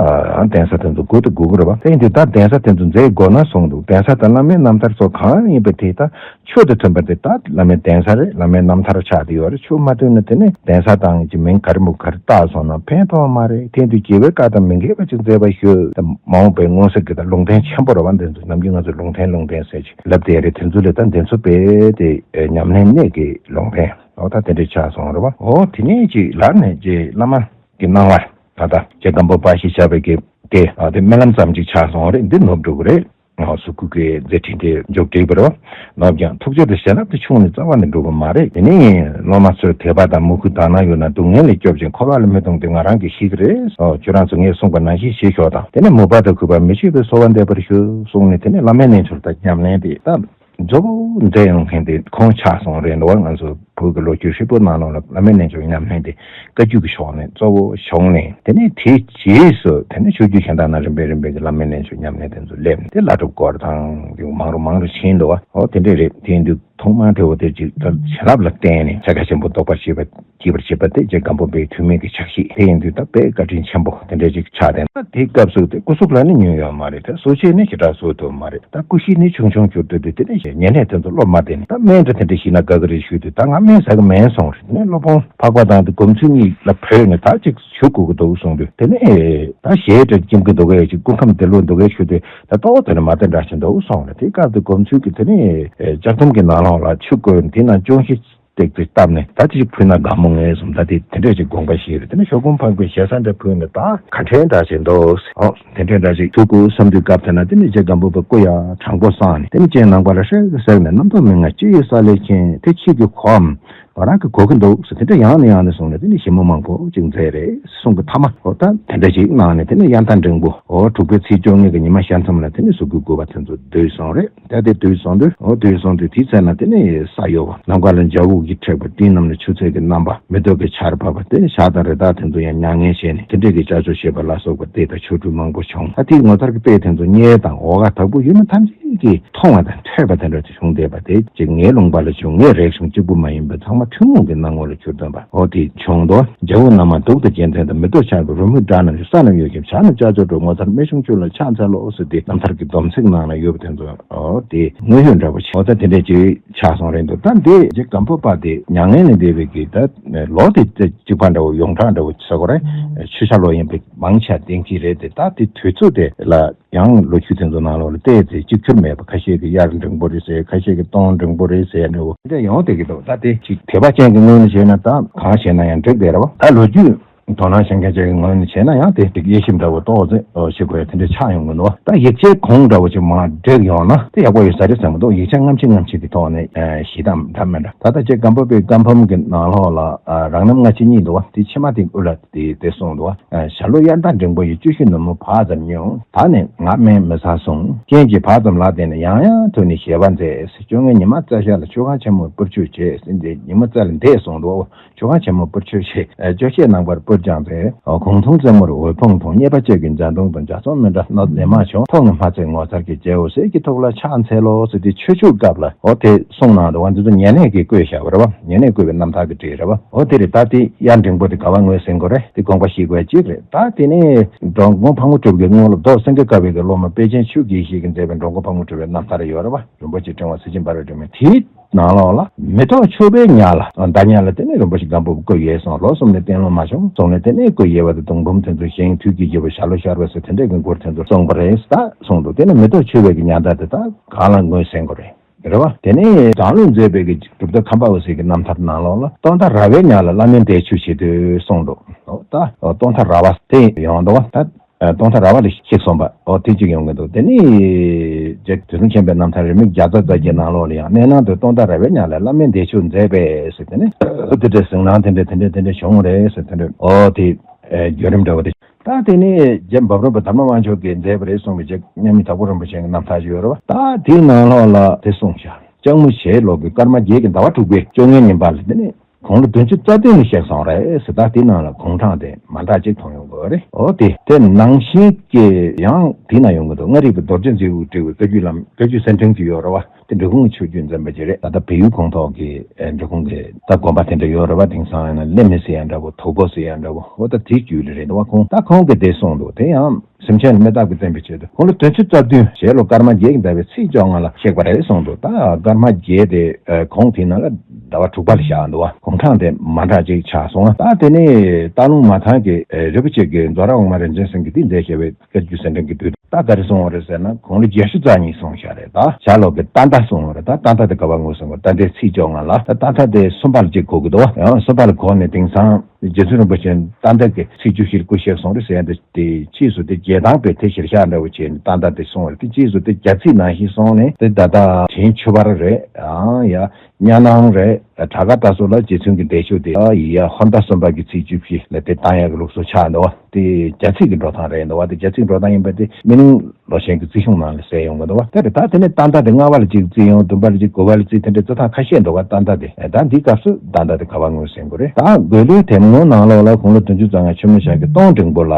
གདན་ས་དེ་ཚོ་དགོས་དང་དགོས་ཀྱི་རེད་བ། དེ་ཡིན་དུས་ད་གདན་ས་དེ་ཚོ་མཛད་དགོས་ན་གསུངས་འདུག་གདན་ས་དང་བླ་མའི་རྣམ་ཐར་སོགས་གང་ཡིན་པ་དེ་ད་ཆོས་དང་མཐུན་པ་དེ་ད་བླ་མའི་གདན་ས་རེད། བླ་མའི་རྣམ་ཐར་ཆགས་བསྡད་ཡོད་རེད། ཆོས་མ་མཐུན་ན་དེ་ནས་གདན་ས་དང་གི་མིང་ག་རེ་མོ་ག་རེ་བཏགས་སོང་ན་ཕན་ཐོགས་མ་རེད། དེ་དུས་རྒྱལ་བའི་བཀའ་དང་མི་འགལ་བ་ཅིག་མཛད་པ་ཞུ། ད་མ་འོངས་པའི་མངོན་གསལ་གྱི་ད་ལུང་བསྟན་ཆེན་པོ་རེད་བ། འདི་ཚོ་ནམ་རྒྱུན་ང་ཚོས་ལུང་བསྟན་ལུང་བསྟན་ཟེར་ཅིག་ལབ་བསྡད་རེད། དེ་ཚོ་ལས་ད་འདི་ཚོ་དཔེ་དེ་ཉམས་ལེན་གནད་ཀྱི་ལུང་བསྟན། འོ་ད་དེ་འདྲས་ཆགས་སོང་རེད་བ། འོ་དེ་ནས་ཅིག་ལར་ནས་རྗེ་བླ་མ་གི་སྣང་བ་ད་ལྟ་རྗེ་སྒམ་པོ་པ་ཞེས་བྱ་བའི་གི་དེ་ཨ་དེ་སྨོན་ལམ་ཙམ་ཅིག་ཆགས་སོང་རེད། འདི་ནོར་འགྲོ་གི་རེད། ཨ་གཟུགས་སྐུ་གི་མཛད་འཕྲིན་དེ་མཇུག་བསྒྲིལ་བ་རེད་བ། ནོར་ཀྱང་ཐུགས་རྗེ་དང་བྱིན་རླབས་དེ་ཆུང་ནས་རྩ་བ་ནས་འགྲོ་གི་མ་རེད། དེ་ནས་སློབ་མ་ཚོས་དད་པ་དང་མོས་གུས་དག་སྣང་ཡོད་ན་སྡུག་བསྔལ་ལས་སྐྱོབ་ཅིང་འཁོར་བ་ལས་མི་ལྡང་དེ་ང་རང་གིས་ཤེས་ཀྱི་རེད། ཨོ་ཁྱོད་རང་ཚོ་ངས་གསུངས་པ་ནང་བཞིན་བྱེད་ཤོག་དང་། དེ་ནས་མུ་པ་དང་གུས་པ་མི་བསྐྱོད་པའི་གསོལ་བ་འདེབས་པར་ཞུ་གསུངས་ནས། དེ་ནས་བླ་མའི་རྣལ་འབྱོར་དང་ཉམས་ལེན་དེ་ད་མཛོ་བོ་མཛད་ཡོང་མཁན་དེ་ཁོང་ཆགས་སོང་རེད་འདུག་བ། ང་ཚོ་བོད་ཀྱི་ལོ་རྒྱུས་ཧྲིལ་པོ་ནང་ལོགས་ལ་བླ་མའི་རྣལ་འབྱོར་ཉམས་ལེན་དེ་བཀའ་བརྒྱུད་ཀྱི་ཕྱོགས་ནས་གཙོ་བོ་བྱུང་ནས། དེ་ནས་དེའི་རྗེས་སུ་དེ་ནས་ཆོས་བརྒྱུད་གཞན་དག་ནང་རིམ་པས་རིམ་པས་ཀྱི་བླ་མའི་རྣལ་འབྱོར་ཉམས་ལེན་དེ་ཚོ་སླེབས་ནས། དེ་བླ་སྒྲུབ་སྐོར་དང་དེ་མང་རུ་མང་རུ་ཕྱིན་འདུག་བ། ཨོ་དེ་འདྲས་རེད། དེ་ཡིན་དུས་ཐོག་མར་དེ་འོ་དེ་ཅིག་ད་བྱིན་རླབས་ལ་བརྟེན་ནས་ཕྱག་རྒྱ་ཆེན་པོ་རྫོགས་པར་བྱེད་པ། བགྱིས་པར་བྱེད་པ་དེ་རྗེ་སྒམ་པོ་པའི་ཐུགས་སྨོན་གྱི་ཕྱག་བཞེས་དེ་ཡིན་དུས་ད་དཔེ་བཀའ་དྲིན་ཆེན་པོ་དེ་འདྲ་ཅིག་ཆགས་བསྡད་ན། དེའི་སྐབས་སུ་དེ་སྐུ་གཟུགས་ལ་ནི་ཉུང་ཡོད་མ་རེད། དེ་གསོ་དཔྱད་ནི་ཞེ་དྲག་བཟོ་ཐུབ་མ་རེད། ད་སྐུ་གཤིས་ནི་ཆུང་ཆུང་གྱུར་དུས་དེ་དེ་ནས་ཉེ་གནས་དེ་ཚོ་བློ་མ་བདེ་ནས། ད་སྨན་འདྲ་དེ་འདྲ་ཞིག་ན་དགའ་གི་རེད་ཞུས་དུས། ད་ང་སྨན་ཟ་གི་མེད་གསུངས་རེད། དེ་ནས་སློབ་དཔོན་འཕགས་པ་དང་དེ་སྒོམ་ཚུལ་གཉིས་ལ་བོས་ནས་ད་ཅིག་ཞུ་དགོས་ཀྱི་འདུག་གསུངས་དུས། དེ་ནས་ད་ཞེ་དྲག་ཁྱིམ་གྱི་འདུག་གས་ཅིག་སྐུ་ཁམས་བདེ་ལུགས་འདུག་གས་ཞུས་དུས། ད་ཏོག་དེ་ནས་མ་བདེ་འདྲ་ཞིག་འདུག་གསུངས་རེད། དེའི་སྐབས་དེ་སྒོམ་ཚུལ་གྱིས་དེ་ནས་ལྕགས་ཐམ་གྱི་ནང་ལོགས་ལ་ཆུ་བསྐོལ། དེ་ནང་ཅུང་ཞིག་ཏིག་ཏིག་བཏབ་ནས། ད་ཅིག་ཕུལ་ན་དགའ་མོ་ངེས་སོང་། ད་དེ་དེ་འདྲས་ཅིག་དགོངས་པ་བཞེས་རེད། དེ་ནས་ཞོགས་ཀུན་འཕགས་པའི་ཞལ་ས་འདྲ་ཕུལ་ནས། ད་ག་འདྲས་འདྲ་ཞིག་འདུག་ཨོ་དེ་འདྲས་འདྲ་ཞིག་ཐུག་དགོས་བསམ་དུས་སྐབས་དེ་ན། དེ་ནས་རྗེ་སྒམ་པོ་པ་སྐུ་ཡང་དྲང་པོ་བསྲངས་ནས། དེ་ནས་སྤྱན་ནམ་མཁའ་ལ་ཧྲལ་གྱིས་གཟིགས་ནས། རྣམ་རྟོག་མི་མངའ་ཅི་ཡི་ས་ལེར་མཁྱེན། དེ་ཁྱེད་ཀྱིས་གོའམ། མོ་རང་གིས་གོ་གི་འདུག་ཟེར། དེ་འདྲ་ཡང་ནས་ཡང་ནས་གསུངས་ནས། དེ་ནས་ཞིབ་མོ་མང་པོ་ཅིག་མཛད་རེད། གསུང་གི་མཐའ་མ་འོ་ད་དེ་འདྲ་ཞིག་གནང་ནས། དེ་ནས་དབྱར་ཟླ་འབྲིང་པོ་འོ་དྲུག་པའི་ཚེས་བཅོ་ལྔའི་གི་ཉི་མ་ཞལ་མཚམས་ལ་དེ་ནས་གཟུགས་སྐུའི་བཀོད་པ་དེ་ཚོ་བསྡུས་སོང་རེད། ད་དེ་བསྡུས་སོང་དུས། འོ་བསྡུས་སོང་དུས་དེའི་ཚེ་ན་དེ་ནས་ས་གཡོ་བ། ནམ་མཁའ་ལ་འཇའ་འུག་གིས་བསྲེགས་པ། སྤྲིན་རྣམས་ལ་ཆུ་ཚོད་ཀྱི་རྣམ་པ། མེ་ཏོག་གི་ཆར་ཕབ་པ། དེ་ནས་ཞག་དང་རི་དྭགས་དེ་ཚོ་ཡང་མྱ་ངན་བྱས་ནས། དེ་འདྲས་ཀྱི་ལྕགས་ཀྱོག་ཞེས་པ་ལ་སོགས་པ་དེ་དང་ཆོ་འཕྲུལ་མང་པོ་བྱུང་། ད་དེའི་ངོ་མཚར་གྱི་དཔེ་དེ་ཚོ་གཉལ་དང་འོག་དཀར་དྭགས་པོ་ཡུལ་མི་ཐམས་ཅད་ཀྱིས་མཐོང་བ་དང་ཐོས་པ་དེ་འདྲ་དེ་བྱུང་བསྡད་པ་དེ་ཅིག་ངའི་ལུང་པ་ལ་བྱུང་། ངས་རེག་བྱུང་གཅིག་པུ་མ་ཡིན་པར་ཚང་མ་ཐུན་མོང་གི་སྣང་ངོ་ལ་གྱུར་བསྡད་པ། འོ་དེ་བྱུང་དོ། འཇའ་འུག་རྣམ་མང་གདུགས་དང་རྒྱལ་མཚན་དང་། མེ་ཏོག་ཆར་པའི་རོལ་མོའི་སྒྲ་རྣམས་ཀྱིས། ས་རྣམས་གཡོ་ཞིང་བྱག་རྣམས་ལྕགས་ཀྱོག་སྒྲོག། ངོ་མཚར་རྨད་བྱུང་ཁྱོད་ལ་ཕྱག་འཚལ་ལོ་ཟེར། དེ་རྣམ་ཐར་གྱི་སྡོམ་ཚིག་ནང་ན་ཡོད་པ་དེ་ཚོ། འོ་དེ་དངོས་ཡོད་འདྲ་བོ་ཆགས། འོ་ད་དེ་འདྲས་ཅིག་ཆགས་སོང་རེད་འདུག་ད་འདི་རྗེ་སྒམ་པོ་པ་དེ་མྱ་ངན་ལས་འདས་པའི་གི་ད་ལོ་དེ་གཅིག་པ་འདྲ་བོ་ཡོངས་གྲགས་འདྲ་བོ་ཟེར་དགོས་རེད། ཆོས་ཆ་ལོ་ཡིན་པའི་མང་ཆེ་བ་བསྟན་གྱི་རེད་དེ། ད་དེ་དུས་ཚོད་དེ་ལ་ཡང་ལོ་རྒྱུས་དེ་ཚོ་ནང་ལོགས་ལ་བལྟས་ཚེ་གཅིག་གྱུར་མེད་པ། ཁ་ཤས་ཀྱིས་དབྱར་འབྲིང་པོ་རེད་ཟེར། ཁ་ཤས་ཀྱིས་སྟོན་འབྲིང་པོ་རེད་ཟེར་འདྲ་བོ་དེ་འདྲ་ཡོང་བསྡད་ཀྱི་འདུག་ད་དེ་ཅིག་དད་པ་ཅན་གྱི་ངོས་ནས་བྱས་ན། ད་གང་བྱས་ན་ཡང་འགྲིག་བསྡད་རེད་བ། ད་ལོ་རྒྱུས་དོ་སྣང་བྱེད་མཁན་ཅིག་གི་ངོས་ནས་བྱས་ན་ཡང་དེ་དེ་དབྱེ་ཞིབ་འདྲ་བོ་ཏོག་ཙམ་བྱེད་དགོས་ཡ་དེ་འདྲ་ཆགས་ཡོང་གི་འདུག་ད་ཡིག་ཆའི་གོང་འདྲ་བོ་ཅིག་མར་བསྒྲིགས་ཡོང་ན་དེ་ཡག་པོ་ཡོད་ས་རེད་བསམ་གྱི་འདུག་ཡིག་ཆ་སྔ་ཕྱི་སྔ་ཕྱི་གི་ཐོག་ནས་ཨ་གཞི་གདམས་འདྲ་མི་འདྲ། ད་ལྟ་རྗེ་སྒམ་པོ་པའི་བཀའ་འབུམ་གྱི་ནང་ལོགས་ལ་ཨ་རང་རྣམ་སྔ་ཕྱི་གཉིས་འདུག་བ། དེ་ཕྱི་མ་དེ་དབུ་ལ་དེ་དེ་གསུངས་འདུག་བ། ཨ་ཞྭ་ལུ་དབྱར་ཟླ་འབྲིང་པོ་ཡི། ལྕི་ཤོས་ནུབ་མོ་བག་ཙམ་མྱོང་། ད་ནི་ང་སྨན་མི་ཟ་གསུངས། རྐྱེན་གྱིས་བག་ཙམ་ལ་བརྟེན་ནས་ཡང་ཡང་ཐོས་ནས་བཞེས་པ་མཛད། བཅོ་ལྔའི་ཉི་མ་རྩྭ་ཤར་ལ། མཆོད་ཁང་ཆེན་མོར་སྤོས་མཆོད་བྱས། ཟེར་ཏེ་ཉི་མ་རྩྭ་ལ་འདས་གསུངས་འདུག་བ། མཆོད་ཁང་ཆེན་མོར་སྤོས་མཆོད་བྱས། ཨ་སྤྱོད་ཆས་རྣམ་པར་སྤོས་སྦྱངས་ཏེ། ཨ་གུང་ཐུང་རྩེ་མོར་འོད་ཕུང་ཕུང་། རྙེད་པ་ཅན་གྱི་འཇའ་གདུང་དང་། འཇའ་ཚོན་མི་འདྲ་སྣ་ཚོགས་ལེགས་མ་བྱུང་། ཐོག་ནས་མ་ཚད་ངོ་མཚར་གྱི་རྒྱལ་པོ་ཟེར་གྱི་ཐོག་ལ་ཕྱག་འཚལ་ལོ་ཟེར་ཏེ་མཆོད་མཆོད་སྐབས་ལ་འོ་དེ་གསུངས་གནང་འདུག་བ། འདི་ཚོ་ཉེ་གནས་ཀྱིས་བཀོད་བཞག་པ་རེད་བ། ཉེ་གནས་བཀོད་པའི་རྣམ་ཐར་གྱི་བྲིས་རེད་བ། འོ་དེ་རེད། ད་དེ་དབྱར་འབྲིང་པོ་དེ་ག་བ་ངོས་ཟིན་དགོས་རེད། དེ་དགོངས་པ་བཞེས་དགོས་ཡ་གཅིག་རེད། ད་དེ་ནས་འགྲོ་མགོན་ཕག་མོ་གྲུབ་ཀྱི་སྔོན་ལ་རྡོར་སེང་གེ་དཀར་པོའི་གི་སློབ་མ་དཔལ་ཆེན་ཆོས་དགེ་བཤེས་ཀྱིས་མཛད་པའི་འགྲོ་མགོན་ཕག་མོ་གྲུབ་པའི་རྣམ་ཐར་ཡོད་རེད་བ། རིན་པོ་ཆེ་ཕྲེང་བ་ཚེ་ཆེན་འབར་བའི་སྒྲོན་མེ། དེའི་ནང་ལོགས་ལ་མེ་ཏོག་མཆོད་པའི་ཉ་ལ་ཟླ་ཉ་ལ་དེ་ནས་རིན་པོ་ཆེ་སྒམ་པོ་བཀོད་ཡོད་གསུངས། ལོ་གསུམ་ནས་སྟོན་ལོ་མ་བྱུང་གསུངས་ནས། དེ་ནས་བཀོད་ཡོད་པ་དེ་གདུང་འབུམ་དེ་ཚོ་བཞེངས། དུས་ཀྱི་རྒྱལ་པོ་ཞྭ་ལུ་ཤར་བ་ཟེར་དེ་འདྲས་ཀྱི་མགུར་དེ་ཚོ་གསུངས་པ་རེད། ད་གསུངས་འདུག་དེ་ནས་མེ་ཏོག་མཆོད་པའི་གི་ཉ་ཟླ་དེ་ད་གང་ལ་ངོས་ཟིན་དགོས་རེད། རེད་བ། དེ་ནས་བྲག་ལུང་མཛད་པའི་གི་གྲུབ་ཐོབ་ཁམས་པ་འོད་ཟེར་གྱི་རྣམ་ཐར་ནང་ལོགས་ལ་སྟོན་མཐའ་ར་བའི་ཉག་ལ་བླ་མའི་འདས་མཆོད་བྱེད་དུ་གསུངས་འདུག། ད་སྟོན་མཐའ་ར་བ་དེ་ཡོང་འདུག་བ། ད་སྟོན་མཐའ་ར་བ་ལ་གཤེགས་སོང་བ། འོ་དེ་གཅིག་ཡོང་གི་འདུག། དེ་ནས་རྗེ་དུས་གསུམ་མཁྱེན་པའི་རྣམ་ཐར་རེའུ་མིག་བརྒྱ་རྩ་རྩ་བརྒྱད་ནང་ལོགས་ལ་ཡང་གནས་ནང་དུ་སྟོན་མཐའ་ར་བའི་ཉག་ལ་བླ་མའི་འདས་མཆོད་མཛད་པས་ཟེར། དེ་ནས་དེ་འདྲའི་གཟིགས་སྣང་དེ་འདྲ་དེ་འདྲ་དེ་འདྲ་བྱུང་རེད་ཟེར། དེ་འདྲ་འོ་དེ་བརྒྱུད་རིམ་འདྲ་བོ་དེ། ད་དེ་ནས་རྗེ་འབབ་རོལ་པ་དར་མ་དབང་ཕྱུག་གིས་མཛད་པ་རེད་གསུངས་པའི་རྗེ་མཉམ་མེད་དྭགས་པོ་རིན་པོ་ཆེ་གི་རྣམ་ཐར་ཞིག་ཡོད་རེད་བ། ད་དེའི་ནང་ལོགས་ལ་དེ་གསུངས་ཤག། ལྕགས་མོ་ཞལ་ལོ་གི་སྐར་མ་བརྒྱད་ཀྱི་ཟླ་བ་དྲུག་པའི་བཅོ་ལྔའི་ཉིན་པ་ལ་དེ་ནས་དགུང་ལོ་བདུན་ཅུ་རྩ་བདུན་ལ་གཤེགས་སོང་རེད་ཟེར། ད་དེའི་ནང་ལ་དགུང་གྲངས་དེ་མ་འདྲ་གཅིག་མཐོང་ཡོང་གི་རེད། འོ་དེ་དེ་ནང་བཞིན་གྱི་ཡང་དེའི་ནང་ཡོང་གི་འདུག། མངའ་རིས་པའི་རྡོ་རྗེ་འཛི་བོས་བྲིས་པའི་བཀའ་བརྒྱུད་ལམ་བཀའ་བརྒྱུད་གསེར་ཕྲེང་ཅིག་ཡོད་རེད་བ། དེ་འབྲི་གུང་ཆོས་བརྒྱུད་འཛིན་པ་ཅིག་རེད། ད་ལྟ་བལ་ཡུལ་ཁོངས་གཏོགས་ཀྱི་ཨེ་འབྲི་གུང་གི་ད་དགོན་པ་དེ་འདྲ་ཡོད་རེད་བ། དེང་སང་ཡིན་ན་ལེ་མི་ཟེར་ཡ་འདྲ་བོ། དོ་པོ་ཟེར་ཡ་འདྲ་བོ། འོ་ད་དེའི་རྒྱུད་ལ་རེད་འདུག་བ། ཁོང་ད་ཁོང་གིས་དེ་གསུངས་འདུག། དེ་ཡང་སེམས་ཅན་ལ་མི་རྟག་པའི་བསྟན་པའི་ཆེད་དུ་དགུང་ལོ་བདུན་ཅུ་རྩ་བདུན་ཞལ་ལོ་སྐར་མ་བརྒྱད་ཀྱི་ཟླ་བའི་ཚེས་བཅོ་ལྔ་ལ་གཤེགས་པ་རེད་གསུངས་འདུག། ད་སྐར་མ་བརྒྱད་དེ་ཨེ་ཁོང་དེའི་ནང་ལ་ཟླ་བ་དྲུག་པ་ལ་བཞག་འདུག་བ། དགུང་གྲངས་དེ་མ་འདྲ་ཅིག་ཆགས་སོང་བ། ད་དེ་ནས་སྟག་ལུང་མ་ཐང་གི་ཨེ་རི་པོ་ཆེ་གི་རྫོགས་ར་དབུ་མ་རིན་ཆེན་སེང་གེ་དེས་མཛད་བཞག་པའི་བཀའ་བརྒྱུད་གསེར་ཕྲེང་གི་བསྡུས། ད་ག་རེ་གསུངས་པ་རེད་ཟེར་ན། དགུང་ལོ་བརྒྱད་ཅུ་རྩ་གཉིས་སོང་ཤག་རེད། ད་ཞྭ་ལོ་གི་རྟ་མདའ་གསུངས་པ་རེད། ད་རྟ་མདའ་དེ་ག་པར་ངོས་བཟུང་བ། རྟ་མདའི་ཚེས་བཅོ་ལྔ་ལ། ད་རྟ་མདའ་དེ་གསུམ་པ་ལ་གཅིག་གོ་གི་འདུག་བ། ཡང་གསུམ་པ་ལ་གོ་ནས་དེང་སང་རྗེ་བཙུན་རིན་པོ་ཆེ་རྟ་མདའ་གི་ཚེས་བཅུ་བཞི་ལ་སྐུ་གཤེགས་སོང་རེད་ཟེར་ཡ་འདི་དེ་ཕྱིས་སུ་དེ་རྒྱལ་ཐང་པའི་དེ་གཞིར་བཞག་འདྲ་བོ་བྱས་ནས་རྟ་མདའ་དེ་གསུངས་པ་རེད། དེ་ཕྱིས་སུ་དེ་རྒྱ་ཚིག་ནང་བཞིན་སོང་ནས་དེ་ད་ལྟ་དྲིན་ཆུ་བར་རེད། ཡང་ཡ། གཉའ་ནང་རེད། བྲག་དཀར་ད་སོགས་ལ་རྗེ་བཙུན་གྱི་འདས་མཆོད་དེ་ཨ་ཡི་ཡ་ཧོར་ཟླ་གསུམ་པ་གི་ཚེས་བཅུ་བཞི་ལ་དེ་བཏང་ཡག་གི་ལུགས་སྲོལ་ཆགས་འདུག་བ། དེ་རྒྱ་ཚིག་གི་འགྲོ་སྟངས་རེད་འདུག་བ། དེ་རྒྱ་ཚིག་འགྲོ་སྟངས་ཡིན་པ་དེ་སྨིན་གླིང་ལོ་ཆེན་གྱི་རྩིས་གཞུང་ནང་ལ་གསལ་ཡོང་གི་འདུག་བ། དེ་རེད། ད་དེ་ནས་རྟ་མདའ་དེ་ལྔ་པ་ལ་གཅིག་རྩིས་ཡོང་། བདུན་པ་ལ་གཅིག་དགུ་པ་ལ་རྩིས། དེ་འདྲའི་རྩི་སྟངས་ཁ་ཤས་འདུག་བ། རྟ་མདའ་དེ་ད་འདིའི་སྐབས་སུ་རྟ་མདའ་དེ་ག་པར་ངོས་ཟིན་དགོས་རེད། ད་དགོན་ལུང་དེབ་ངོ་ནང་ལོགས་ལ་དགུང་ལོ་བདུན་ཅུ་རྩ་ལྔ་ཆུ་མོ་ཞག་གི་སྟོང་འབྲིང་པོ་ལ།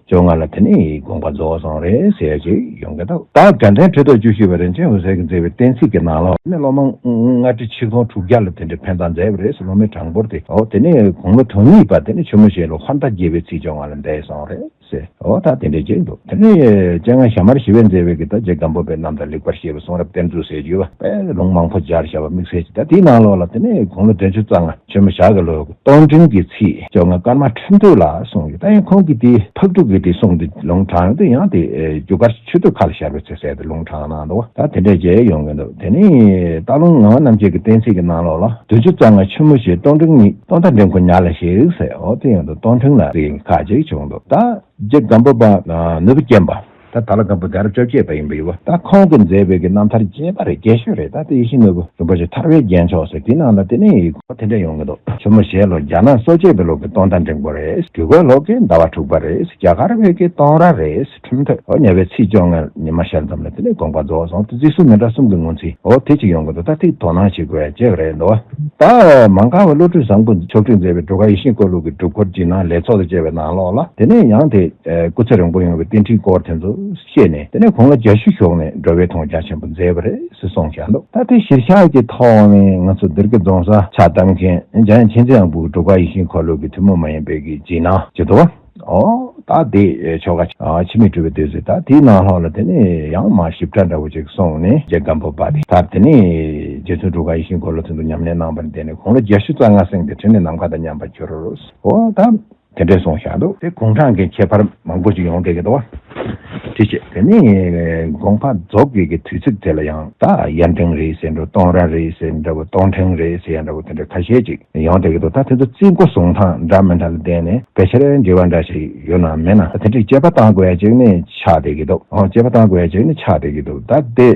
བཅོ་ལྔ་ལ་དེ་ནས་དགོངས་པ་རྫོགས་སོང་རེད་ཟེར་ཡ་ཅིག་ཡོང་གི་འདུག། ད་དགའ་ལྡན་ཁྲི་ཐོག་བཅུ་བཞི་པ་རིན་ཆེན་འོད་ཟེར་གྱིས་མཛད་པའི་གཏན་ཚིགས་ཀྱི་ནང་ལོགས་ནས་སློབ་མ་ལྔ་ཁྲི་ཆིག་སྟོང་དྲུག་བརྒྱ་ལ་དེ་འདྲའི་ཕན་བཏགས་མཛད་པ་རེད་ཟེར། སློབ་མའི་གྲངས་འབོར་དེ། འོ་དེ་ནས་དགུང་ལོ་དོན་གཉིས་པ་དེ་ནས་ཆུ་མོ་ཞལ་ལུང་ཧོར་ཟླ་བརྒྱད་པའི་ཚེས་བཅོ་ལྔ་ལ་འདས་སོང་རེད་ཟེར། འོ་ད་དེ་འདྲའི་ཅིག་འདུག། དེ་ནས་སྤྱན་སྔ་ཞྭ་དམར་ཞི་བས་མཛད་པའི་གི་ད་རྗེ་སྒམ་པོ་པའི་རྣམ་ཐར་ལེགས་པར་བཤད་པའི་གསུང་རབ་གཏེར་མཛོད་ཟེར་གྱི་ཡོད་པ། དཔེ་ལུང་མང་པོ་སྦྱར་བཞག་པ་དམིགས་བསལ་གྱི། ད་དེའི་ནང་ལོགས་ལ་དེ་ནས་དགུང་ལོ་བདུན་ཅུ་རྩ་ལྔ། ཆུ་མོ་ཞག་གི་ལོ་སྟོང་འབྲིང་གི་ཚེས་བཅོ་ལྔ་སྐར་མ་ཁྲི་མདོ་ལ་གསུངས་ཡོད། ད་ཡང་ཁོང་གིས་དེ་ཕག་གྲུ་གི་དེ་གསུང་དེ་ལུང་དྲངས་ཡོད་དེ། ཡང་དེ་ཨེ་རྒྱུ་སྐར་ཆུ་སྟོད་ཁ་ལ་ཤར་བའི་ཚེ་ཟེར་དེ་ལུང་དྲངས་གནང་འདུག། ད་དེ་འདྲས་བྱས་ཡོང་གི་འདུག། དེ་ནས་སྟག་ལུང་ངག་དབང་རྣམ་རྒྱལ་གྱི་གཏན་ཚིགས་ཀྱི་ནང་ལོགས་ལ་བདུན་ཅུ་རྩ་ལྔ་ཆུ་མོ་ཞལ་སྟོང་འབྲིང་གཉིས། སྟོན་མཐའ་འབྲིང་པོ་ཉག་ལ་གཤེགས་ཟེར། འོ་དེ་ཡང་དུ་སྟོང་འབྲིང་ལ་དེ་ཁ་ཅིག་བྱུང་འདུག། ད་རྗེ་སྒམ་པོ་པ་ནོར་བུ་རྒྱན་པ། ད་ད་ལ་སྒམ་པོ་རྒྱལ་རབས་བཅོ་བརྒྱད་པ་ཡིན་པ་ཡིན་པ། ད་ཁོང་གིས་མཛད་པའི་གི་རྣམ་ཐར་རྒྱས་པ་རེད། རྒྱས་ཤོས་རེད། ད་དེ་ཡིད་བཞིན་ནོར་བུ་རིན་པོ་ཆེ་ཐར་པའི་རྒྱན་མཆོག་ཟེར་དེའི་ནང་ལ་དེ་ནས་ཁོ་དེ་འདྲ་ཡོང་གི་འདུག། ཆུ་མོ་ཞལ་ལུང་རྒྱ་ནག་སོ་བརྒྱད་པའི་ལོ་གི་སྟོན་ཟླ་འབྲིང་པོ་རེད། འབྲུག་པའི་ལོ་གི་ཟླ་བ་དྲུག་པ་རེད། རྒྱ་གར་བའི་གི་སྟོན་ར་རེད། ཁྲིམས་ཐོས། འོ་ཉེ་བའི་ཚེས་བཅོ་ལྔ་ཉི་མ་ཤར་ཙམ་ལ་དེ་ནས་དགོངས་པ་རྫོགས་སོང་། དེ་རྩིས་སྲོལ་མི་འདྲ་གསུམ་གྱི་ངོས་འཛིན་འོ་དེ་ཅིག་ཡོང་གི་འདུག། ད་ཐིག་དོ་སྣང་བྱེད་དགོས་ཡ་ཅིག་རེད་འདུག། ད་མ་འགགས་པ་བློ་གྲོས་བཟང་པོ་མཆོག་སྤྲུལ་མཛད་པའི་འབྲུག་པ་ཡིད་བཞིན་འཁོར་ལོ་གི་སྒྲུབ་སྐོར་རྗེས་གནང་ལེགས་ཚོགས་དང་བཅས་པའི་ནང་ལོགས་ལ། དེ་ནས་ཡང་དེ་ཨེ་སྐུ་ཚེ་རིང་པོ་ཡོང་བའི་རྟེན་འབྲེལ་སྐོར་དེ་ཚོ་བཤད་ནས། དེ་ནས་དགུང་ལོ་བརྒྱད་ཅུ་ཞོགས་ནས་འགྲོ་བའི་མཐོང་རྒྱ་ཆེན་པོ་མཛད་པ་རེད་ཟེར་གསུངས་བཞག་འདུག། ད་དེ་གཞིར་བཞག་གི་ཐོག་ནས་ང་ཚོ་འདིར་གི་རྫོང་སར་ཕྱག་བཏབ་མཁན་འཇམ་དབྱངས་མཁྱེན་བརྩེ་དབང་པོ་གི་འབྲུག་པ་ཡིད་བཞིན་འཁོར་ལོ་གི་ཐུན་མོང་མ་ཡིན་པའི་གི་རྗེས་གནང་བྱེད་དོ། ཨོ་ད་དེ་ཆོ་ག་ཨ་འཆི་མེད་གྲུབ་པའི་དུས་ཚོད། ད་དེའི་ནང་ལོགས་ལ་དེ་ནས་ཡང་མ་ཞིབ་ཕྲ་འདྲ་བོ་ཅིག་གསུངས་ནས། རྗེ་སྒམ་པོ་པ་དེ་ད་དེ་ནས་རྗེ་བཙུན་འབྲུག་པ་ཡིད་བཞིན་འཁོར་ལོ་དོན་དུ་ཉམས་ལེན་གནང་བར་བརྟེན་ནས་དགུང་ལོ་བརྒྱད་ཅུ་རྩ་ལྔ་སྲིང་སྟེ་ཕྲིན་ལས་ནམ་མཁའ་དང་མཉམ་པར་གྱུར། ཨོ་ད། དེ་འདྲས་གསུངས་བཞག་འདུག། དེ་དགུང་གྲངས་ཀྱི་ཁྱད་པར་མང་པོ་ཞིག་ཡོང་བསྡད་ཀྱི་འདུག་བ། དེ་བྱས་དེ་ནས་དགོངས་པ་རྫོགས་དགོས་ཀྱི་དུས་ཚིགས་དེ་ལ་ཡང་ད་ཡར་འབྲིང་རེད་ཟེར་འདྲ་བོ། སྟོན་ར་རེད་ཟེར་འདྲ་བོ། སྟོན་འབྲིང་རེད་ཟེར་ཡ་འདྲ་བོ། དེ་འདྲ་ཁ་ཤས་ཅིག་ཡོང་བསྡད་ཀྱི་འདུག། ད་དེ་ཚོ་རྩིས་འགོ་བཟུང་སྟངས་འདྲ་མི་འདྲ་ལ་བརྟེན་ནས་ཕལ་ཆེར་འབྲེལ་བ་འདྲ་ཞིག་ཡོད་ན་མེད་ན། ད་དེ་འདྲའི་དཔྱད་པ་བཏང་དགོས་ཡ་ཅིག་ནི་ཆགས་བསྡད་ཀྱི་འདུག། ཨོ་དཔྱད་པ་བཏང་དགོས་ཡ་ཅིག་ནི་ཆགས་བསྡད་ཀྱི་འདུག། ད་དེ་